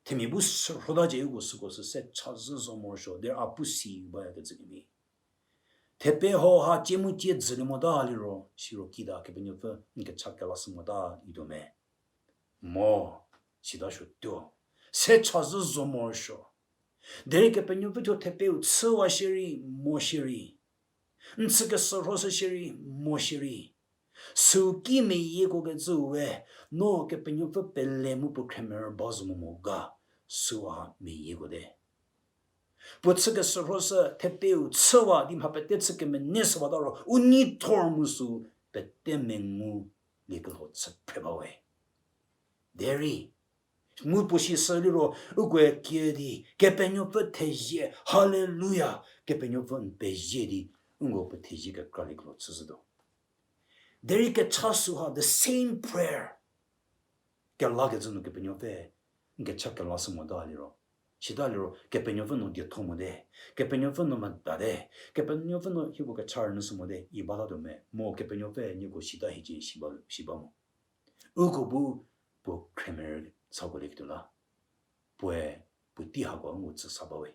themia bu sürhotacie uko süko sü se chazhü zo morosuo, derei a pu si bayakecü kemhie. Thepe hau ha cie mu cie dzülie mota liro, siro kita Kepenuopfü n kecha kelashü mota ituo me. Mo, sita suotuo. Se chazhü zo morosuo. Derei Kepenuopfü thuo thepeu chüwa shierei, mo shierei. N chü kesürhoshü shierei, mo shierei. Süu ki meyieko kecüu we, no Kepenuopfü pele mu puo khremerü ba zo mo mo ga, süu ha meyieko te. Puo chü kesürhoshü thepeu chüwa di mha pete chü kemene shüwata ro, u neithor mu süu pete mengu liekelho chü phre bawe. Derei, mu puo sishü liro, ukoe kie di, Kepenuopfü thezie, hallelujah, Kepenuopfü n pezie di, uko puo thezie kekra liekelho chüshütuo. Derei kecha süha the same prayer. Kelakecü nu Kepenuopfü, n kecha kelashü mota liro. Sita liro, Kepenuopfü no dietho mote, Kepenuopfü no medate, Kepenuopfü no hieko kecha rünyüshü mote, i batatuo me, mo Kepenuopfü nieko sita hiecie si ba, si ba mo. Uko bu puo khremerü sakolieketuo la. Puoe, puotei hako uko tsü sa bawe.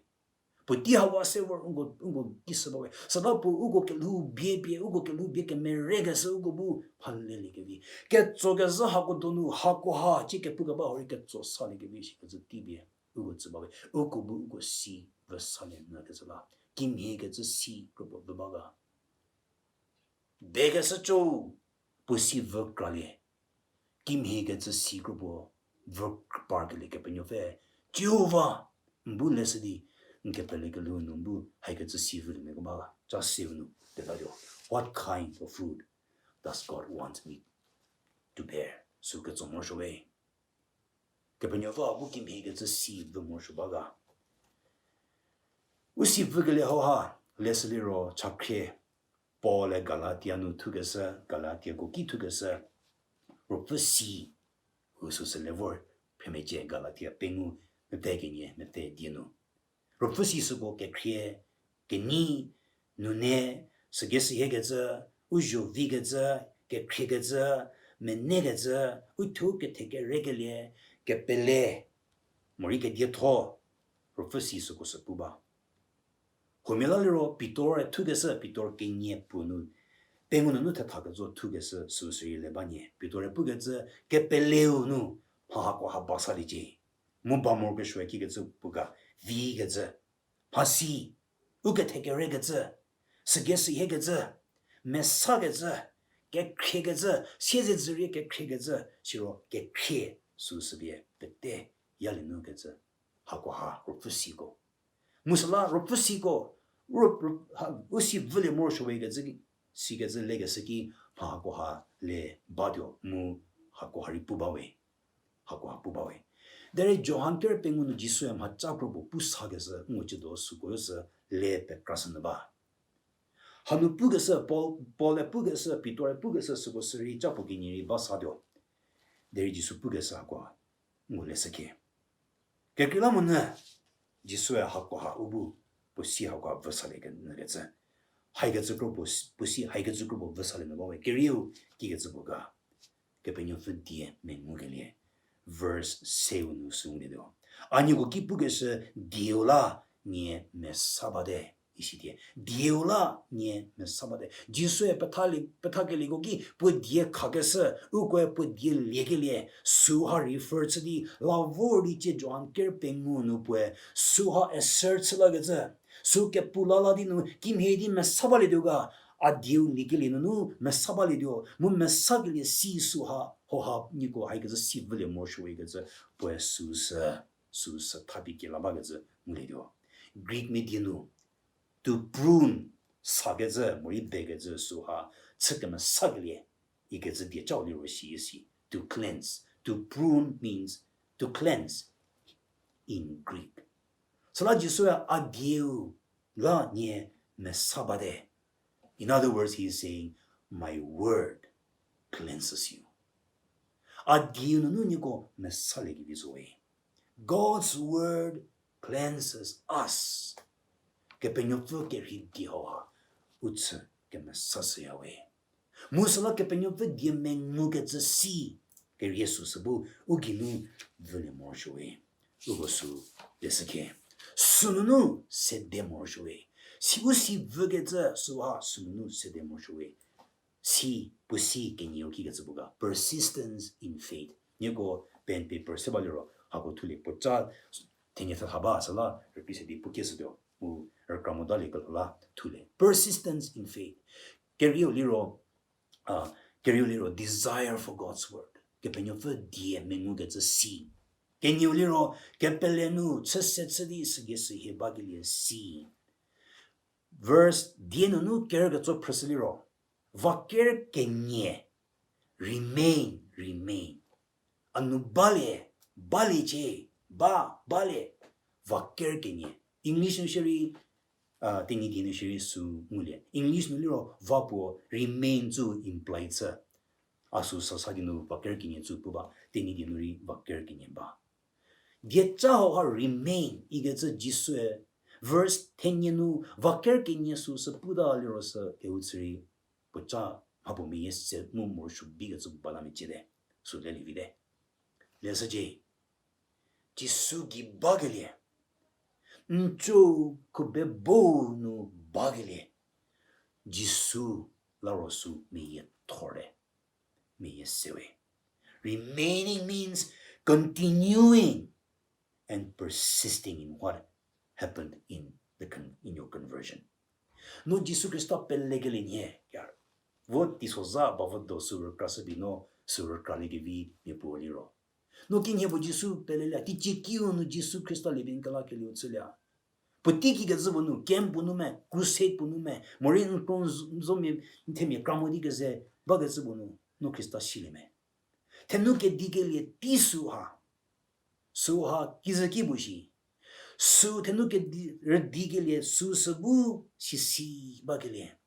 Puotei hawa se vor uko, uko ki shü bawe. Süla puo uko kelhou bie pie, uko kelhou bie kemerekeshü uko bu phaleliekevi. Ketso kezhü hako donu, hako ha, cie kepu keba hurei ketso saliekevi shikecü tei pie uko tsü bawe. Uko bu uko si vü salie nyü kecü la. Kimhie kecü si kropuo vü ba ga. Bekeshü cho, puo si vü kralie. Kimhie kecü si kropuo vü parkelie Kepenuopfü Jihova, n bu leshü di, n kepele kelhou nu n bu haikecü si vülie meko ba ga, ca seu nu, teta dio. What kind of food does God want me to bear? Sü ketso morosuo we. Kepenuopfü bu kimhie kecü si vü morosuo ba ga. U si vükelie hau ha, leshü liro chakhrie, Paul-e Galatia nu thukeshü, Galatiako ki thukeshü, ruopfü si, u süsü le vor, phemecie Galatia pengou, mepfü kenie, mepfü die nu. Ruopfü si süko kekhrie, kenyi, nune, sügei sihie kecü, u zho vi kecü, kekhrie kecü, mene kecü, u thuo kethekere kelie, kepele, morei kedietho, ruopfü si süko sü pu ba. Huomia la liro Pitor-e thukeshü, Pitor kenie puo nu, pengou nunu thetha kecü thukeshü süu sürei le ba nie. Pitor-e pukecü, kepeleu nu, mha hako ha ba saliecie. Mu ba morokesuoe kikecü pu ga, vi kecü, mhasi, u kethekere kecü, sügei sihie kecü, mesa kecü, kekhrie kecü, siezedzürie kekhrie kecü, siro kekhrie süu süpie pete yalie nu kecü. Hako ha ruopfü siko. Mu süla ruopfü siko, ruo-, ruo-, ha, u si vülie morosuo we kecü, si kecü lekeshü ki mha hako ha le batuo mu hako ha rei pu ba we. Hako ha pu ba we. Derei Johan ker pengou nu Jisu-e mhaca kro puo pu sa keshü, ngu ciedo süko sü le pekrashü nyü ba. Hanu pukeshü, Paul, Paul-e pukeshü, Pitor-e pukeshü, süko sürei ca puo kenie rei ba satuo. Derei Jisu pukeshü hako ha, ngu leshü khie. Kekreilamonyü, Jisu-e hako ha u bu, puo si hako ha vü salie ke-, nyü kecü. Haikecü kro puo s-, puo si, haikecü kro puo vü salie nyü ba we. Kerieu, kikecü puo ga. Kepenuopfü die mengukelie. Verse seu nu sü ngulietuo. A nieko ki pukeshü dieu la nie mesa bate. Isi die. Dieu la nie mesa bate. Jisu-e petha li-, pethakelieko ki puo die khakeshü, ukoe puo die liekelie, süha refer chü di, la vor di cie Johan ker pengou nu puoe, süha assert chü lakecü, sü kepu la la di nu, kimhie di mesa balietuo ga, a dieu liekelie nunu mesa balietuo, mu mesakelie si süha, hoha nieko haikecü si vülie morosuo we kecü, puoe süsü, süsü thapi kela bakecü ngulietuo. Greek mia die nu, to prune, sakecü, morei bekecü süha, chü kemesakelie, ikecü die cau liro si isi, to cleanse. To prune means to cleanse in Greek. Süla Jisu-e a dieu la nie mesa bate. In other words, he is saying, my word cleanses you. A dieu nunu nieko mesaliekevi zo we. God's word cleanses us. Kepenuopfü kerhei die hau ha, u chü kemesashüya we. Mu süla Kepenuopfü die mengukecü si, kerie süsü bu, u geinu vülie morosuo we. Uko sü leshü khie. Sünunu sede morosuo we. Si u si vükecü süha sünunu sede morosuo we. Si, puo si kenieu kikecü puo ga, persistence in faith. Nieko pen paper se baliro, hako thulie puo ca, thenie thetha ba süla, rükrie se di puo kieshütuo, mu rükra motalie kelho la thulie. Persistence in faith. Kerieu liro, a, kerieu liro desire for God's word. Kepenuopfü die mengukecü si. Kenieu liro, kepele nu chüse chü di sügei sihie bakelie si. Verse die nunu ker ketso phrüshü liro, va ker kenie, remain, remain. A nu balie, baliecie, ba, balie, va ker kenie. English nu shierei, a, Tenyidie nu shierei sü ngulie. English nu liro va puo remain tsü imply chü. A sü sasa di nu va ker kenie tsü pu ba, Tenyidie nu rei va ker kenie ba. Dieca hau ha remain ikecü Jisu-e verse thenie nu va ker kenie süsü puta liro sü kehou chü rei puoca mhapuo meyie se mu morosuo bikecü ba la mecie te. Sü lelie vite. Leshücie. Jisu gei bakelie. N co khubebo nu bakelie. Jisu la ro sü meyiethorte. Meyie sewe. Remaining means continuing and persisting in what happened in the con-, in your conversion. No Jisu Khrista pelekelie nhie, ya, vo teisoza ba vo do sü rükrashü bi no sü rükraliekevi mia puo liro. No kinhie puo Jisu pelelie, teicie kiu nu Jisu Khrista liepie n kelakelieu chülie. Puotei kikecü puo nu, camp puo nu me, crusade puo nu me, morei n kro n zo, n zo mia, n themia kra mo di keze, bakecü puo nu, no Khrista silie me. Thenu kedikelie tei süha. Süha kizü ki puo shi. Sü thenu kedi, rüdikelie sü sü bu sisi bakelie.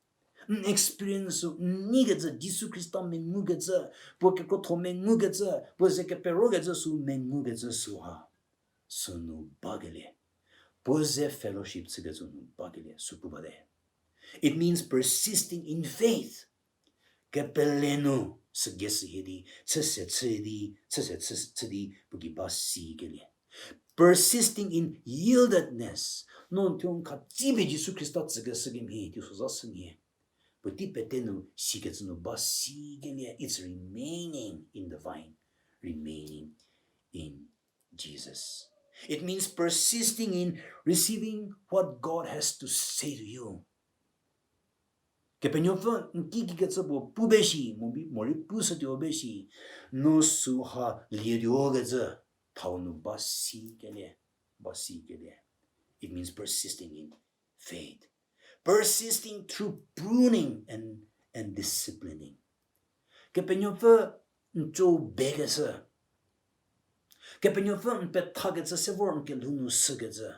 N experience sü, n neikecü, Jisu Khrista mengukecü, puo kekrotho mengukecü, puo ze keperokecü sü mengukecü süha. Sünu bakelie. Puo ze fellowship chükecü nu bakelie, sü pu bate. It means persisting in faith. Kepele nu sügei sü hie di, chüse chü di, chüse chü, chü di, puo ki ba sikelie. Persisting in yieldedness. No n thuo n khatsipie Jisu Khrista tsükeshü kemhie, teisozha sümhie. Puotei pete nu sikecü nu ba sikelie, it's remaining in the vine, remaining in Jesus. It means persisting in receiving what God has to say to you. Kepenuopfü n ki kikecü puo pu be shi, mo bi, morei pushütuo be shi, no süha lietuo kecü, thau nu ba sikelie, ba sikelie. It means persisting in faith. Persisting through pruning and, and disciplining. Kepenuopfü n co bekeshü. Kepenuopfü n pethakecü se vor n kelhou nu shükecü.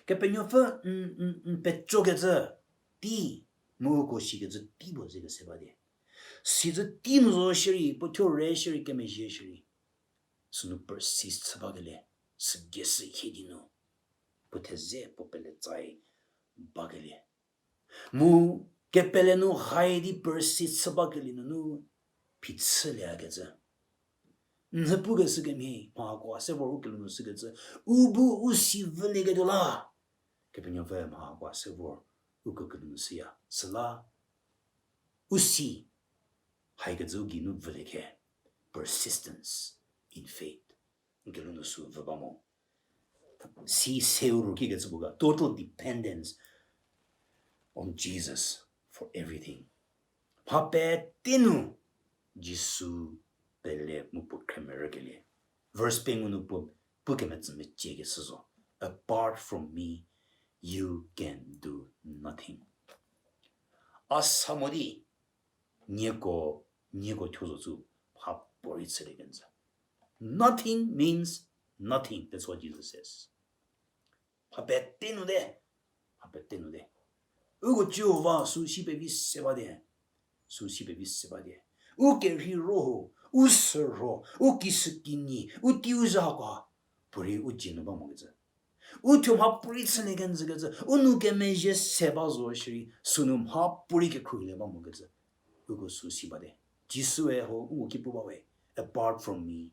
Kepenuopfü n, n, n pecokecü tei, mu uko shikecü tei puo ze kese ba di. Sicü tei nu zo shierei, puo thuo re shierei, kemezhie shierei. Sünu persist chü bakelie, sügei sü hie di nu. Puo theze puo pele tsai bakelie. Mu kepele nu hai di persist chü bakelie nunu phichüliekecü. N hü pukeshü kemhie, mha hakoa se vor u kelhou nu shükecü. U bu u si vülieketuo la. Kepenuopfü mha hakoa se vor u kelhou nu shüya. Süla u si haikecü u geinu vülie khe. Persistence in faith. N kelhou nu sü vü ba mo. Si seu ro kikecü puo ga, total dependence on Jesus for everything. Mha pete nu Jisu pele mu puo khremerükelie. Verse pengou nu puo, puo kemetsü meciekeshü zo. Apart from me, you can do nothing. A sa mo di, nieko, nieko thuo zo cü, mhapuorei chülie kenjü. Nothing means nothing. That's what Jesus says. Mha pete nu de. Mha pete nu de. Uko Jihova sü si pevi se ba di. Sü si pevi se ba di. U kerhei ro ho, u sü ro, u kishükinyi, u teiu zha hako, puorei u dzie nu ba mokecü. U thuo mhapuorei chülie kenjükecü, u nou kemezhie se ba zo shierei, sünu mhapuorei kekhruohilie ba mokecü. Uko sü si ba di. Jisue ho, uko ki pu ba we, apart from me,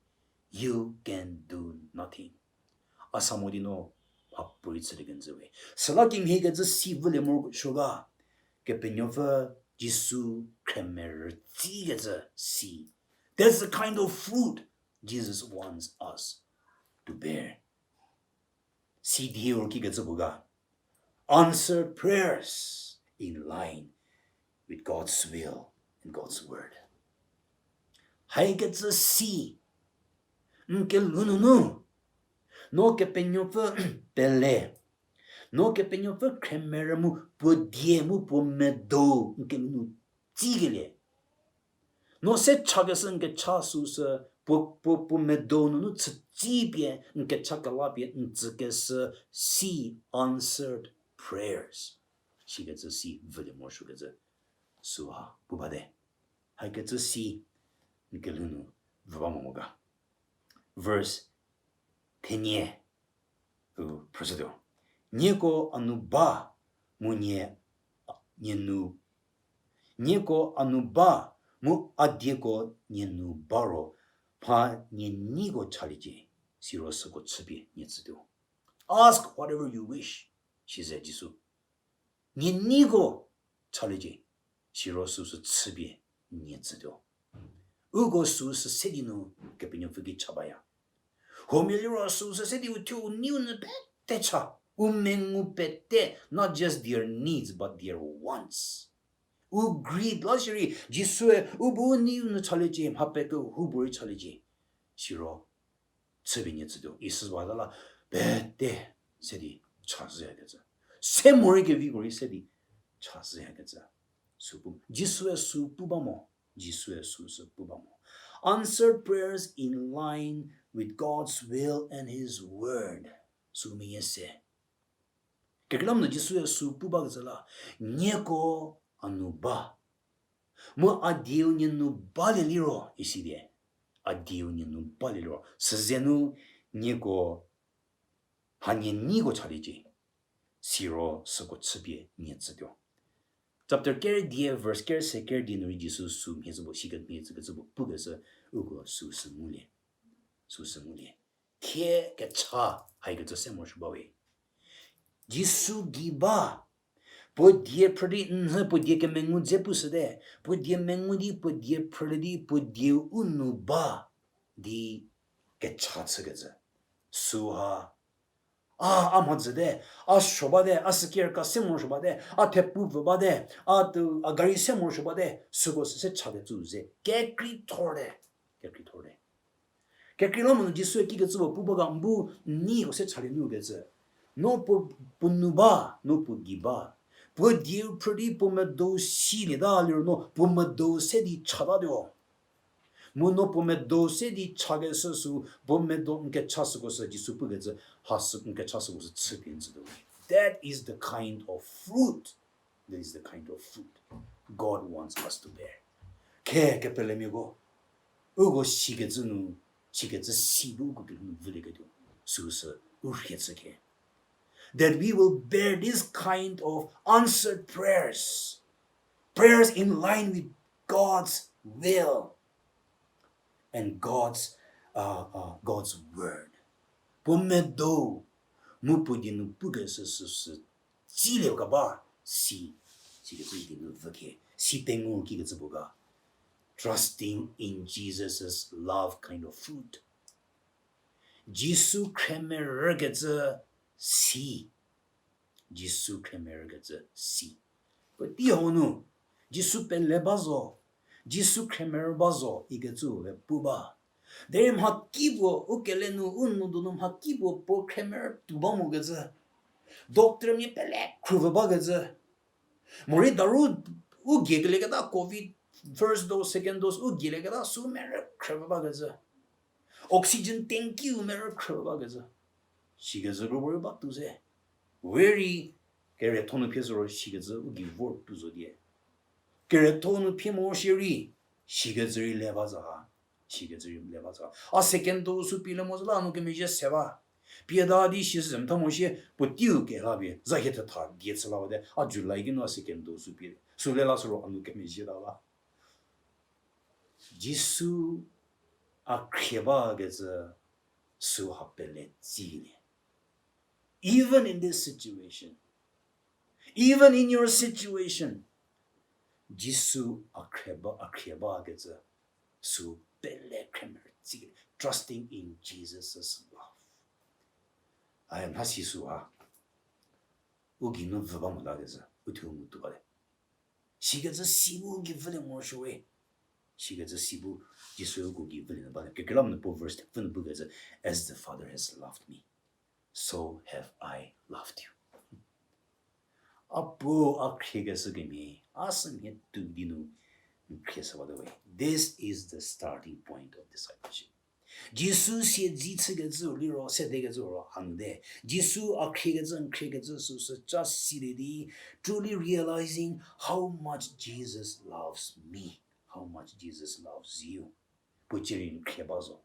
you can do nothing. A sa mo di no, mhapuorei chülie kenjü we. Süla kimhiekecü si vülie morosuo ga, Kepenuopfü Jisu khremerütsikecü si. That's the kind of fruit Jesus wants us to bear. Si di ro kikecü puo ga. Answer prayers in line with God's will and God's word. Haikecü si, n kelhou nunu, no Kepenuopfü pele, no Kepenuopfü khremerü mu puo die mu puo medo n kelhou nu tsikelie. No se chakeshü n kecha süsü, puo, puo, puo medo nunu chütsipie, n kecha kelapie, n tsükeshü si answered prayers. Sikecü si vülie morosuokecü. Süha pu bate. Haikecü si n kelhou nu vü ba mo mo ga. Verse thenie, u, phrüshütuo. Nieko a nu ba, mu nie, nie nu, nieko a nu ba, mu a dieko nie nu ba ro, mha nie neiko chaliecie, siro süko chüpie nie tsütuo. Ask whatever you wish, size Jisu. Nie neiko chaliecie, siro süsü chüpie nie tsütuo. Uko süsü se di nu Kepenuopfü ki cha baya. Huomia liro süsü se di u thuo u neiu nyü pete cha, u mengu pete, not just their needs, but their wants. U greed la shierei, Jisue u bu u neiu nyü chaliecie, mha pekehoupuorei chaliecie. Siro chüpie nie tsütuo. Isi ba ta la pete se di chazhüyakecü. Se morei keviko rei se di chazhüyakecü. Sü pu, Jisue sü pu ba mo. Jisue süsü pu ba mo. Answered prayers in line with God's will and His word. Sü meyie se. Kekreilamonyü Jisue sü pu bakecü la, nieko a nu ba. Mu a dieu nie nu balie liro, isi die. A dieu nie nu balie liro. Süze nu nieko hanie niko chaliecie. Siro süko chüpie nie tsütuo. Chapter ker die, verse ker se ker die nu rei Jisu sü mhie tsü puo, sikemhie tsükecü puo pukecü uko süsü ngulie. Süsü ngulie. Khie kecha haikecü se morosuo bawe. Jisu gei ba, puo die phrü di, nhü puo die kemengu dze pushüte, puo die mengu di, puo die phrülie di, puo dieu u nu ba di kecha chükecü. Süha, a, a mhodzüte, a suo bate, a süki rüka se morosuo bate, a thepu pfü bate, a, a gari se morosuo bate, süko sü se chakecü ze kekreithorte. Kekreithorte. Kekreilamonyü Jisue kikecü puo pu ba ga, n bu n neiko se chalie nu kecü. No puo, puo nu ba, no puo gei ba. Puo dieu phrü di puo medo silieta liro no puo medo se di chatatuo. Mu no puo medo se di chakeshü sü, puo medo n kecha süko sü Jisu pukecü, ha sü n kecha süko sü chüpie n tsütuo. That is the kind of fruit. That is the kind of fruit God wants us to bear. Khe kepelemiako, uko sikecü nu, sikecü si bu uko kelhou nu vülieketuo süsü u rhie chü khe. That we will bear this kind of answered prayers, prayers in line with God's will and God's, uh, uh, God's word. Puo medo, mu puo die nu pukeshü süsü tsilie keba si, sikecü die nu vü khe, si pengou kikecü puo ga. Trusting in Jesus' love kind of fruit. Jisu khremerükecü si. Jisu khremerükecü si. Puotei hau nu, Jisu pele ba zo, Jisu khremerü ba zo ikecü we pu ba. Derei mhakipuo, u kele nu, u nou donu mhakipuo puo khremerü tuo ba mokecü. Doctormia pele khrüvü bakecü. Morei daru u giekelieketa covid, first dose, second dose, u gielieketa sü merü khrüvü bakecü. Oxygen tank u merü khrüvü bakecü. Sikecü kro puorei ba tuo ze. Werei, kerietho nu phie zo ro sikecü u gei vor tuo zo die. Kerietho nu phie mo shierei, sikecü rei le ba zo ha. Sikecü rei le ba zo ha. A second dose sü pie le mo zo la a nu kemezhie se ba. Pie ta di shi sü zemtha mo shie, puoteiu kela pie za hie thetha die chü la wate, a July ki nu a second dose sü pie. Sü le la sü ro a nu kemezhie ta la. Jisu a khrie bakecü süha pele tsilie. Even in this situation, even in your situation, Jisu a khrie ba, a khrie bakecü sü pele khremerü tsilie. Trusting in Jesus' love. Ai, mhasi süha u gei nu vü ba mo lakecü, u thuo mu tuo bate. Sikecü si bu u gei vülie morosuo we. Sikecü si bu Jisue uko gei vülie nu bate. Kekreilamonyü puo verse thepfü nu pukecü, As the Father has loved me, so have I loved you. A puo a khriekeshü kemhie, a sümhie tuo di nu n khrieshü bate we. This is the starting point of discipleship. Jisu siedze chükecü liro, sedekecü ro hanu te. Jisu a khriekecü, n khriekecü süsü ca silie di, truly realizing how much Jesus loves me, how much Jesus loves you. Puo cierei n khrie ba zo.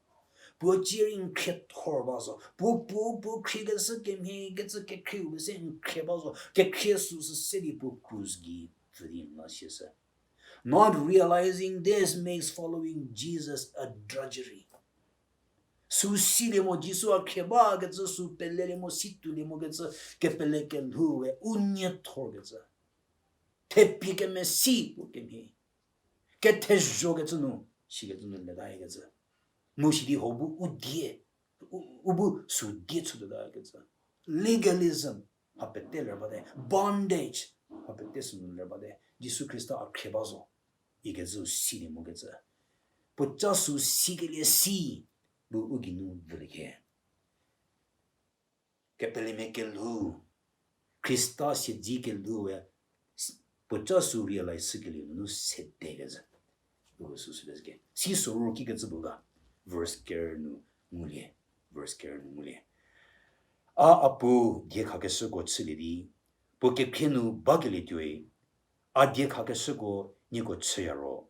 Puo cierei n khriethor ba zo. Puo, puo, puo khriekeshü kemhie kecü kekhrieu pese n khrie ba zo. Kekhrie süsü se di puo krus gei pfü di n la sieshü. Not realizing this makes following Jesus a drudgery. Sü silie mo Jisu a khrie bakecü, sü pelelie mo, si tuolie mokecü, kepele kelhou we u nie thorkecü. Thepie kemesi puo kemhie. Kethezhokecü nu, sikecü nu leta ikecü. Mu sidi ho bu u die, u, u bu sü die chütuotakecü. Legalism, ha pete ler bate. Bondage, ha pete sünu ler bate. Jisu Khrista a khrie ba zo ikecü silie mokecü. Puoca sü sikelie si, bu u geinu vülie khe. Kepelemia kelhou, Khrista siedzi kelhou we, puoca sü realize shükelie nunu sede kezhü. Uko süsü le ke. Si sorou ki kecü bu ga. Verse ker nu ngulie. Verse ker nu ngulie. A, a Puo, diekhakeshüko chülie di, puo kekhrie nu bakelie tuoi, a diekhakeshüko nieko chüya ro,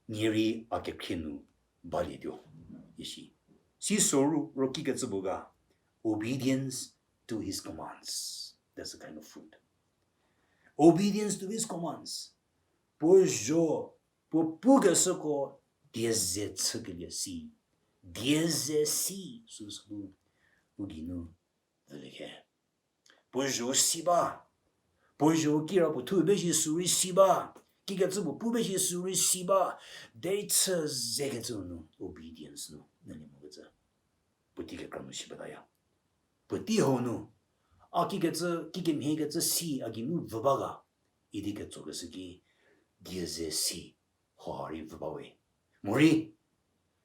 nie rei a kekhrie nu balietuo. Isi. Si sorou ro ki kecü bu ga. Obedience to his commands. That's the kind of fruit. Obedience to his commands. Puo zho, puo pukeshüko die ze chükelie si. Die ze si, süsü bu u geinu vülie khe. Puo zho si ba. Puo zho kira puo thu be shi sü rei si ba. Ki kecü puo pu be shi sü rei si ba. Derei chü ze kecü nu obedience nu, nülie mo kecü. Puotei kekra nu si bataya. Puotei hau nu, a ki kecü, kikemhie kecü si a geinu vü ba ga, idi ketsokeshü ki, die ze si, hauha rei vü ba we. Morei,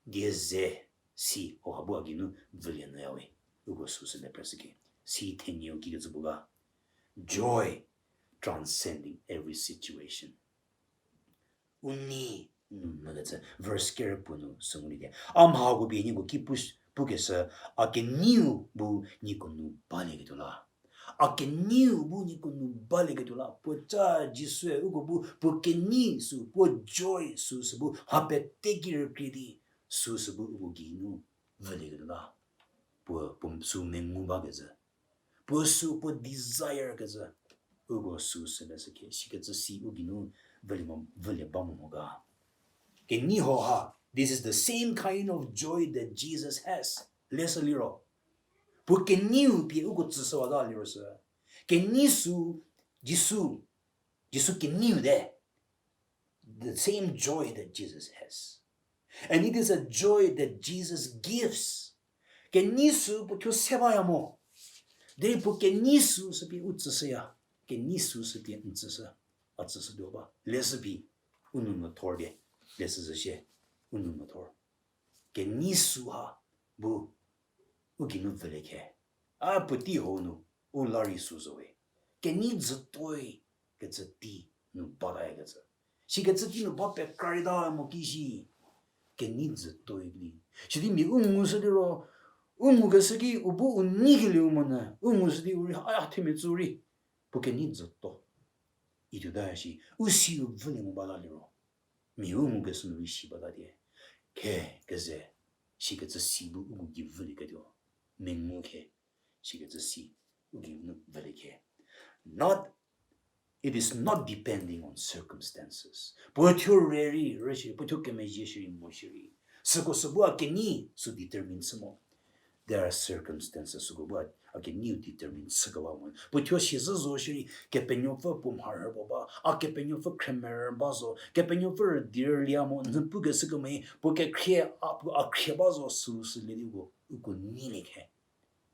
die ze si, hauha bu a geinu vülie nyüya we. Uko süsü le preshü ki. Si thenieu ki kecü bu ga. Joy transcending every situation. U nei nu mvü kecü, verse ker puo nu sü ngulie di. A mhako pie nieko ki pu, pukeshü, a keneiu bu nieko nu balieketuo la. A keneiu bu nieko nu balieketuo la. Puoca Jisue uko bu, puo kenei sü, puo joy sü, sü bu, ha pete ki rükrie di, sü, sü bu uko geinu vülieketuo la. Puo, puo sü mengu ba kecü. Puo sü puo desire kecü. Uko sü sü le sü khe, sikecü si u geinu vülie mo, vülie ba mo mo ga. Kenei hauha, this is the same kind of joy that Jesus has. Lesü liro. Puo keneiu pie uko tsüshüwata liro sü. Kenei sü, Jisu, Jisu keneiu te. The same joy that Jesus has. And it is a joy that Jesus gives. Kenei sü puo thuo se baya mo. Derei puo kenei sü sü pie u tsüshüya. Kenei sü sü pie n tsüshü. A tsüshütuo ba. Lesü pie u nou mvü thor die. Lesü zhü shie. U nou mvü thor. Kenei sü ha bu u geinu vülie khe. A puotei hau nu u la rei sü zo we. Kenei dzütoi kecü tei nu bataya kecü. Sikecü tei nu ba pekra rei ta mo ki shi. Kenei dzütoi ki. Sidi mia u ngushü liro, u ngukeshü ki u bu u neikelieu monyü, u ngushü di u rei, a, themia tsü rei. Puo kenei dzüto. Ituota shi, u si u vülie mo bata liro. Mia u ngukeshü nu rei si bata die. Khe, keze, sikecü si bu uko gei vülieketuo. Mengu khe, sikecü si u geinu vülie khe. Not, it is not depending on circumstances. Puo thuo rei rei, rei shi, puo thuo kemezhie shierei mo shierei. Süko sü bu a kenei sü determine chü mo. There are circumstances süko bu a, a keneiu determine chükewa mo. Puo thuo siezhü zo shierei, Kepenuopfü puo mharhü puo ba, a Kepenuopfü khremerü ba zo, Kepenuopfü rüdi rülia mo, n pukeshü kemhie, puo kekhrie, a, puo a khrie ba zo, sü, sü le di uko, uko neilie khe.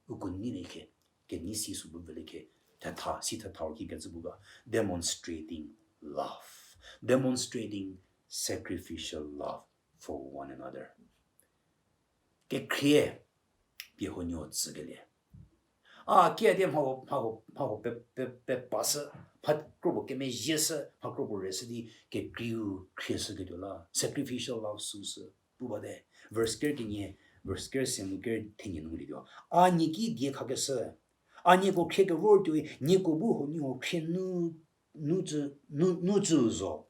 Uko neilie khe, kenei si sü bu vülie khe, thetha, si thetha ki kecü bu ga, demonstrating love. Demonstrating sacrificial love for one another. Kekhrie, pie huoniehuo tsükelie. A, kie die mha huo, mha huo, mha huo pe, pe, pe pashü, mha kropuo kemezhieshü, mha kropuo reshü di, kekreiu khrieshüketuo la, sacrificial love süsü. Pu bate, verse ker kenie, verse ker se mu ker thenie nu ngulie tuo. A nie ki diekhakeshü. A nieko khrie kevor tuoi, nieko bu huoniehuo khrie nu, nu tsü, nu, nu tsü zo.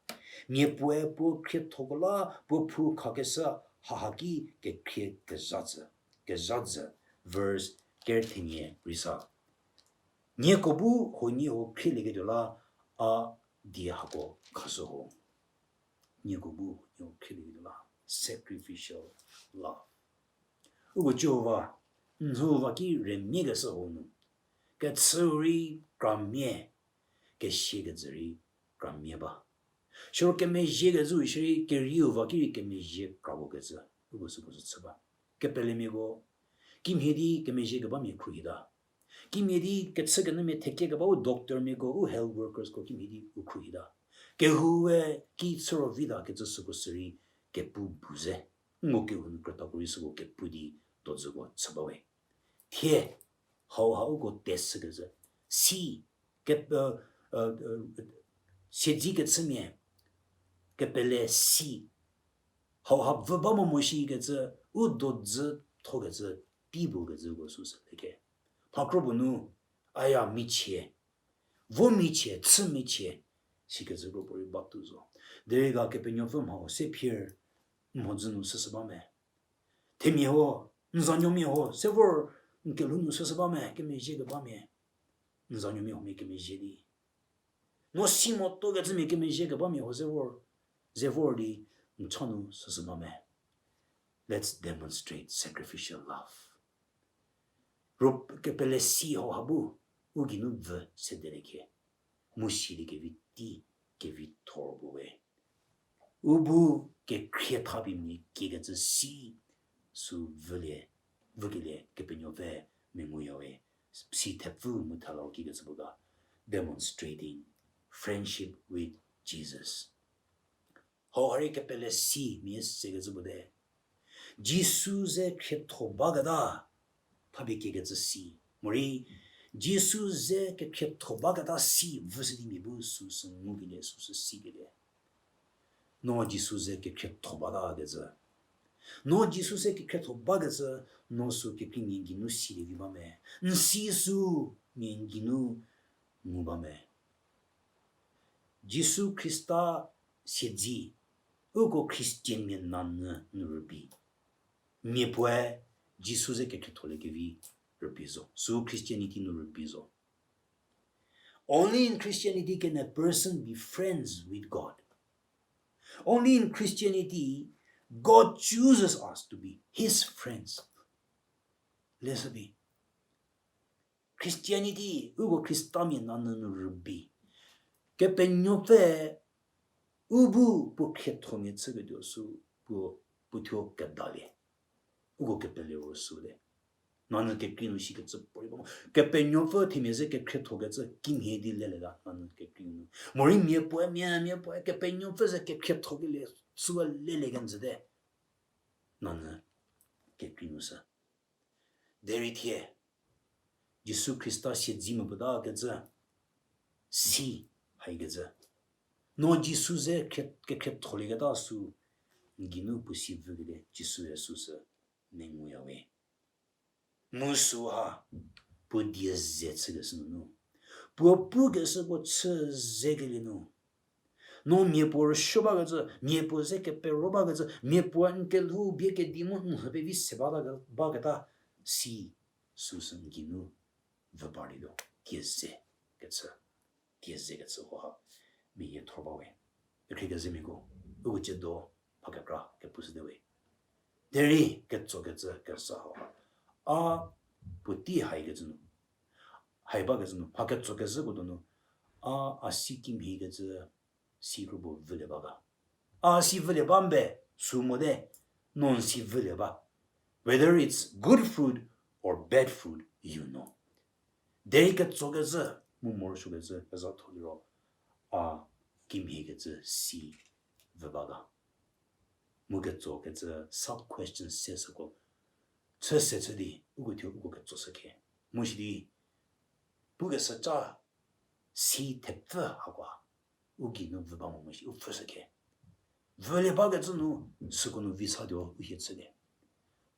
Mia puoe puo khriethoko la, puo phou khakeshü haha ki kekhrie kezha tsü, kezha tsü, verse ker thenie rei sa. Nieko bu huoniehuo khrielieketuo la, a die hako khashü ho. Nieko bu huoniehuo khrielieketuo la, sacrificial love. Uko Jihova, n huo va ki rümiakeshü ho nu, kechüu rei kramia, kesiekejü rei kramia ba. Siro kemezhie kezhü shierei kerieu va ki rei kemezhie krawokecü, uko süko sü chü ba. Kepelemiako, kimhie di kemezhie kebamia khruohita. Kimhie di kechükenyümia thekie kebau doctormiako, u health workersko kimhie di u khruohita. Kehoue ki chüro vita kecü süko sürei kepu bu ze. Ngo kehou nu krütako rei süko kepu di dozüko chü bawe. Thie, hauha uko test shükecü. Si, ke, siedzi kechümia, kepele si. Hauha vü ba mo mo shikecü, u dozü thokecü, tei pukecüko süsü leke. Mhakro puo nu, aya michie, vo michie, chü michie, sikecü kro puorei batuo zo. Derei ga Kepenuopfü mhau se phier, mhodzü nu süsü ba me. Themia ho, n zanuomia ho, se vor n kelhou nu süsü ba me, kemezhie kebamia. N zanuomia huomia kemezhie di. No si motuo kecümia kemezhie kebamia ho ze vor, ze vor di n cha nu süsü ba me. Let's demonstrate sacrificial love. Ro kepele si hauha bu, u geinu vü sedele khie. Mu sidi kevi tei, kevi thor bu we. U bu kekhrie thapie mia kiekecü si, sü vülie, vükelie Kepenuopfü menguya we, si thepfü mu thalau kikecü bu ga, demonstrating friendship with Jesus. Hauha rei kepele si mia sekecü bu te. Jisu ze khrietho baketa, thapie kiekecü si. Morei, Jisu ze kekhrietho baketa si vüshü di mia bu süsü ngukelie, süsü sikelie. No Jisu ze kekhrietho batakecü. No Jisu ze kekhrietho bakecü, no sü kekreimia geinu silie vi ba me. N si sü mia geinu ngu ba me. Jisu Khrista siedzi, uko Christianmia nanyü nu rübei. Mia puoe Jisu ze kekhrietholie kevi rübei zo. Sü Christianity nu rübei zo. Only in Christianity can a person be friends with God. Only in Christianity, God chooses us to be his friends. Lesson Christianity, uko Khristamia nanyü nu rübei. Kepenuopfü u bu puo khriethomia chüketuo sü puo, puo thuo kedalie. Uko kepele ro sü le. Nanyü kekrei nu shikecü puorei ba mo. Kepenuopfü themia ze kekhriethokecü kimhie di leleta nanyü kekrei nu. Morei mia puoe, mia, mia puoe Kepenuopfü ze kekhriethokelie süu lelie kenjüte. Nanyü kekrei nu sü. Derei thie, Jisu Khrista siedzi mu puotakecü, si haikecü. No Jisu ze kekhrietholieketa sü, n geinu puo si vükelie Jisue süsü menguya we. Mu süha, puo die ze chükeshü nunu. Puo pukeshüko chü zekelie nu. No mia puo rüsuo bakecü, mia puo ze kepero bakecü, mia puo n kelhou bie kedi mu n lhü pevi se bata ke-, baketa si süsü n geinu vü parlietuo, die ze kecü. Die ze kecü hoha, mia yie thor ba we. Kekhrie kezemiako, uko ciedo, mha kekra kepushüte we. Derei ketsokecü kesa hau. A puotei haikecü nu. Hai bakecü nu, mha ketsokecüko donu. A, a si kimhiekecü si kropuo vülie ba ga. A si vülie ba mbe, sü mote, no n si vülie ba. Whether it's good fruit or bad fruit, you know. Derei ketsokecü, mu morosuokecü, kezhatho liro, a kimhiekecü si vü ba ga. Mu ketsokecü sub-question se süko, chü se chü di, uko thuo uko ketsoshü khe. Mu sidi, pukeshüca si thepfü hako, u geinu vü ba mo mu shi, u pfhüshü khe. Vülie bakecü nu, süko nu vi satuo u hie chülie.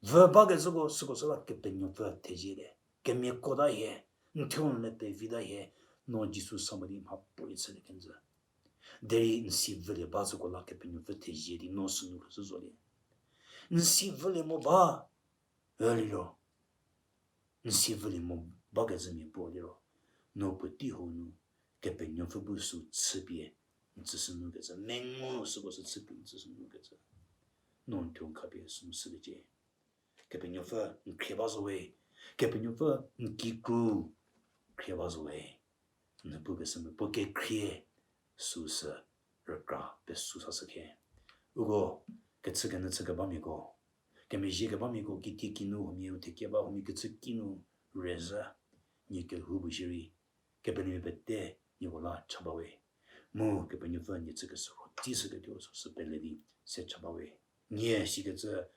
Vü bakecüko süko süla Kepenuopfü theziete. Kemiakota hie, n thuo n le pevita hie, no Jisu sa mo di mha puorei chülie kenjü. Derei n si vülie ba züko la Kepenuopfü thezie di no sünu khashü zolie. N si vülie mo ba, öliro. N si vülie mo bakezhümia puo liro. No puotei hau nu, Kepenuopfü bu sü chüpie n tsüshü nukecü. Mengu süko sü chüpie n tsüshü nukecü. No n thuo n khapie sünu shüliecie. Kepenuopfü n khrie ba zo we. Kepenuopfü n kikru khrie ba zo we. N pukeshü mu puo kekhrie süsü rükra pesu sashü khe. Uko kechükenyü chükebamiako, kemezhiekebamiako, kitiekinu huomia u thekeba huomia kechükinu rezhü, nie kehoupuo shierei, Kepenuopfü pete nieko la cha ba we. Mu Kepenuopfü nie chükeshü ro tsishüketuo süsü pele di se cha ba we. nie sikecü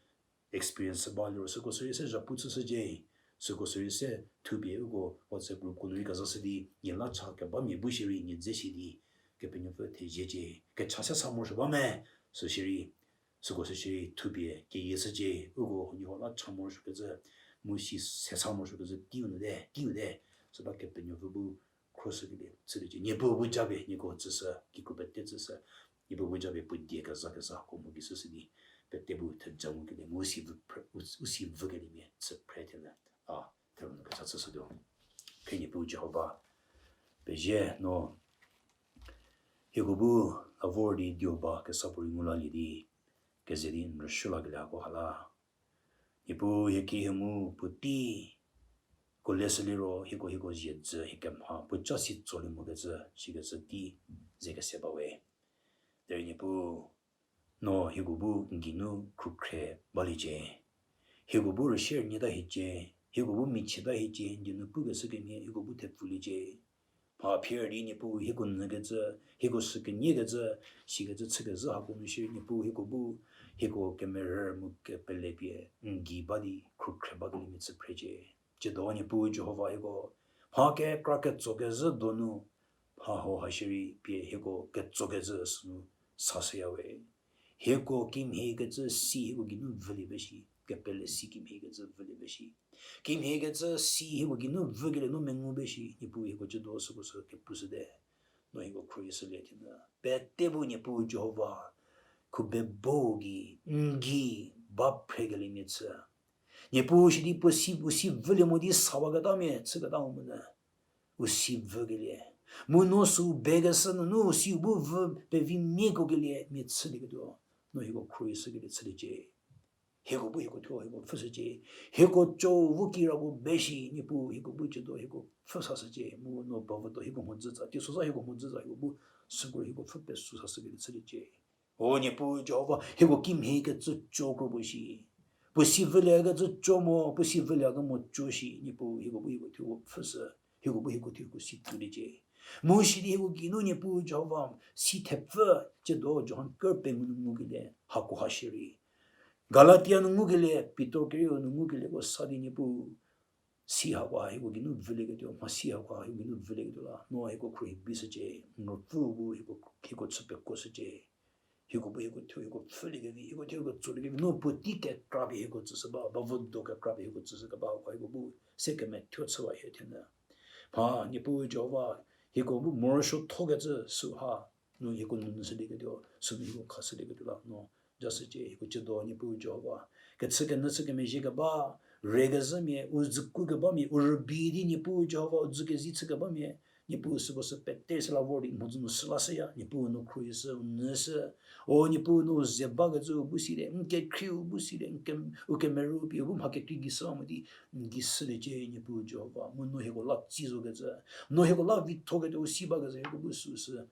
experience ba liro süko sürei se zhapu chüshücie. Süko sürei se thupie uko WhatsApp group ko nu rei kezashü di, nie la cha kebamia bu shierei nie dze shi di, Kepenuopfü theziecie. Kecha se sa morosuo ba me, sü shierei, süko sü shierei thupie keyie shücie. Uko huoniehuo la cha morosuokecü, mu si se sa morosuokecü teiu nu te, teiu te. Süla Kepenuopfü bu khroshükelie chüliecie. Niepuu bu japie nieko tsüshü, kikru pete tsüshü. Niepuu bu japie puo die keza kezako mu ki shüshü di, pete bu theja ngukelie mu u si vü phre-, u, u si vükeliemia chü phre thenu. A, therhunu kecha chüshütuo. Khrie Niepuu Jihova, pezie no hieko bu a vor di dio ba kesa puorei ngu lalie di, keze di n rüshü lakelie hako ha la. Niepuu hie ki hie mu puotei ko leshü liro hieko hieko zie dzü hie kemha puo ca si tsolie mokecü sikecü tei ze kese ba we. Derei Niepuu, no hieko bu n geinu khrukhre baliecie. Hieko bu rüshie rünyie ta hiecie, hieko bu michie ta hiecie, n geinu pukeshü kemhie hieko bu thepfuliecie. Mha phier di Niepuu hieko nyükecü, hieko sü keniekecü, sikecü chükezhü hako nu shierei Niepuu hieko bu, hieko kemerü mu kepelepie n gei ba di khrukhre bakeliemia chü phrecie. Tsiedo Niepuu Jihova hieko, mha kekra ketsokezhü donu, mha hau ha shierei pie hieko ketsokezhü sünu sashüya we. Hieko kimhiekecü si hieko geinu vülie ba shi, kepele si kimhiekecü vülie ba shi. Kimhiekecü si hieko geinu vükelie no mengu ba shi, Niepuu hieko tsiedo süko sü kepushüte. No hieko khrohishülie thenu. Pete bu Niepuu Jihova, khubebo gei, n gei, ba phrekeliemia chü. Niepuu sidi puo si, u si vülie mo di sawaketamia chüketamonyü u si vükelie. Mu no sü bekeshü nunu u si bu vü pevimiakokelie mia chülieketuo. No hieko khrohishükelie chüliecie. Hieko bu hieko thuo hieko pfhüshücie. Hieko co vo kirapuo be shi Niepuu hieko bu tsiedo hieko pfhüsashücie. Mu no bavüdo hieko mhodzütsa, teisozha hieko mhodzütsa hieko bu süko hieko pfhü pesü sashükelie chüliecie. O Niepuu Jihova, hieko kimhiekecü co kro puo shi. Puo si vüliekecü co mo, puo si vüliekemo co shi, Niepuu hieko bu hieko thuo pfhüshü, hieko bu hieko thuo hieko si tuoliecie. Mu sidi hieko geinu Niepuu Jihova, si thepfü, tsiedo Johan ker pengou nu ngukelie, hako ha shierei. Galatia nu ngukelie, Pitor kerieu nu ngukelieko sa di Niepuu, si hako ha hieko geinu vülieketuo, mhasi hako ha hieko geinu vülieketuo la, no hieko khruohi bishücie, n Ruopfü bu hieko, hieko chü pekuoshücie. Hieko bu hieko thuo hieko pfhüliekevi, hieko thuo hieko tsoliekevi, no puotei kekra pie hieko tsüshü ba, bavüdo kekra pie hieko tsüshü keba hako hieko bu se kemethuo chüwa hie thenu. Mha Niepuu Jihova, hieko bu morosuothokecü süha, no hieko nounyü shülieketuo, sünu hieko khashülieketuo la, no jashücie, hieko tsiedo Niepuu Jihova. Kechükenyü chü kemezhie keba, rekezhümia, u züku kebamia, u rübei di Niepuu Jihova, u dzü kezi chü kebamia, Niepuu süko sü pete se la vor di mhodzü nu sü lashüya, Niepuu no khruohishü, u nyüshü. O Niepuu no u ze bakecü u bu silie, n kekhrieu bu silie, n ke-, u kemerü pie u bu mha kekrei gei shüwa mo di, n gei shüliecie Niepuu Jihova, mu no hieko la tsi zokecü, no hieko la vithokecü u si bakecü hieko bu süsü.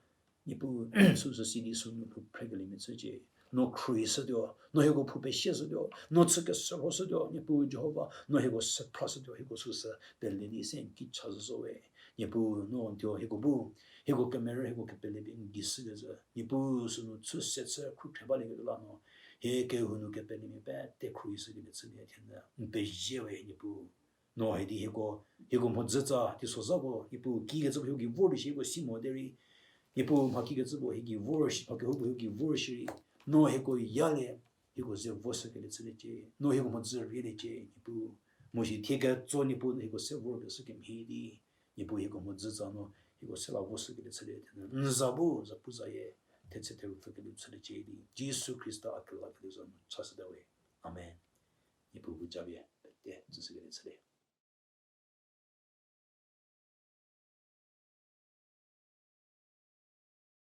Niepuu süsü sidi sünu lhou phrekeliemia chücie. No khruohishütuo, no hieko phou pesieshütuo, no chü kesürhoshütuo, Niepuu Jihova, no hieko süphrashütuo, hieko süsü pele di se n ki chazhü zo we. Niepuu no n thuo hieko bu, hieko kemerü, hieko kepele pie n gei shükecü. Niepuu sünu chü se chü khruohi balieketuo la no, hie kehou nu kepelemia pete khruohishükelie chülie thenu, n pezie we Niepuu. No hidi hieko, hieko mhodzütsa, teisozhako, Niepuu kikecüko hieko gei vor di shi hieko si mo derei, Niepuu mha kikecüko hieko gei vor shi, mha kehouko hieko gei vor shierei, no hieko yalie, hieko ze voshükelie chüliecie, no hieko mhodzü rieliecie, Niepuu. Mu shi thie ketso Niepuu no hieko se vorkeshü kemhie di, Niepuu hieko mhodzütsa no, hieko se la voshükelie chülie thenu. N za bu, zapuzayie, thetse therupfükelie chüliecie di, Jisu Khrista a kelakelie za nu chashüta we. Amen. Niepuu bu japie, pete, tsüshükelie chülie.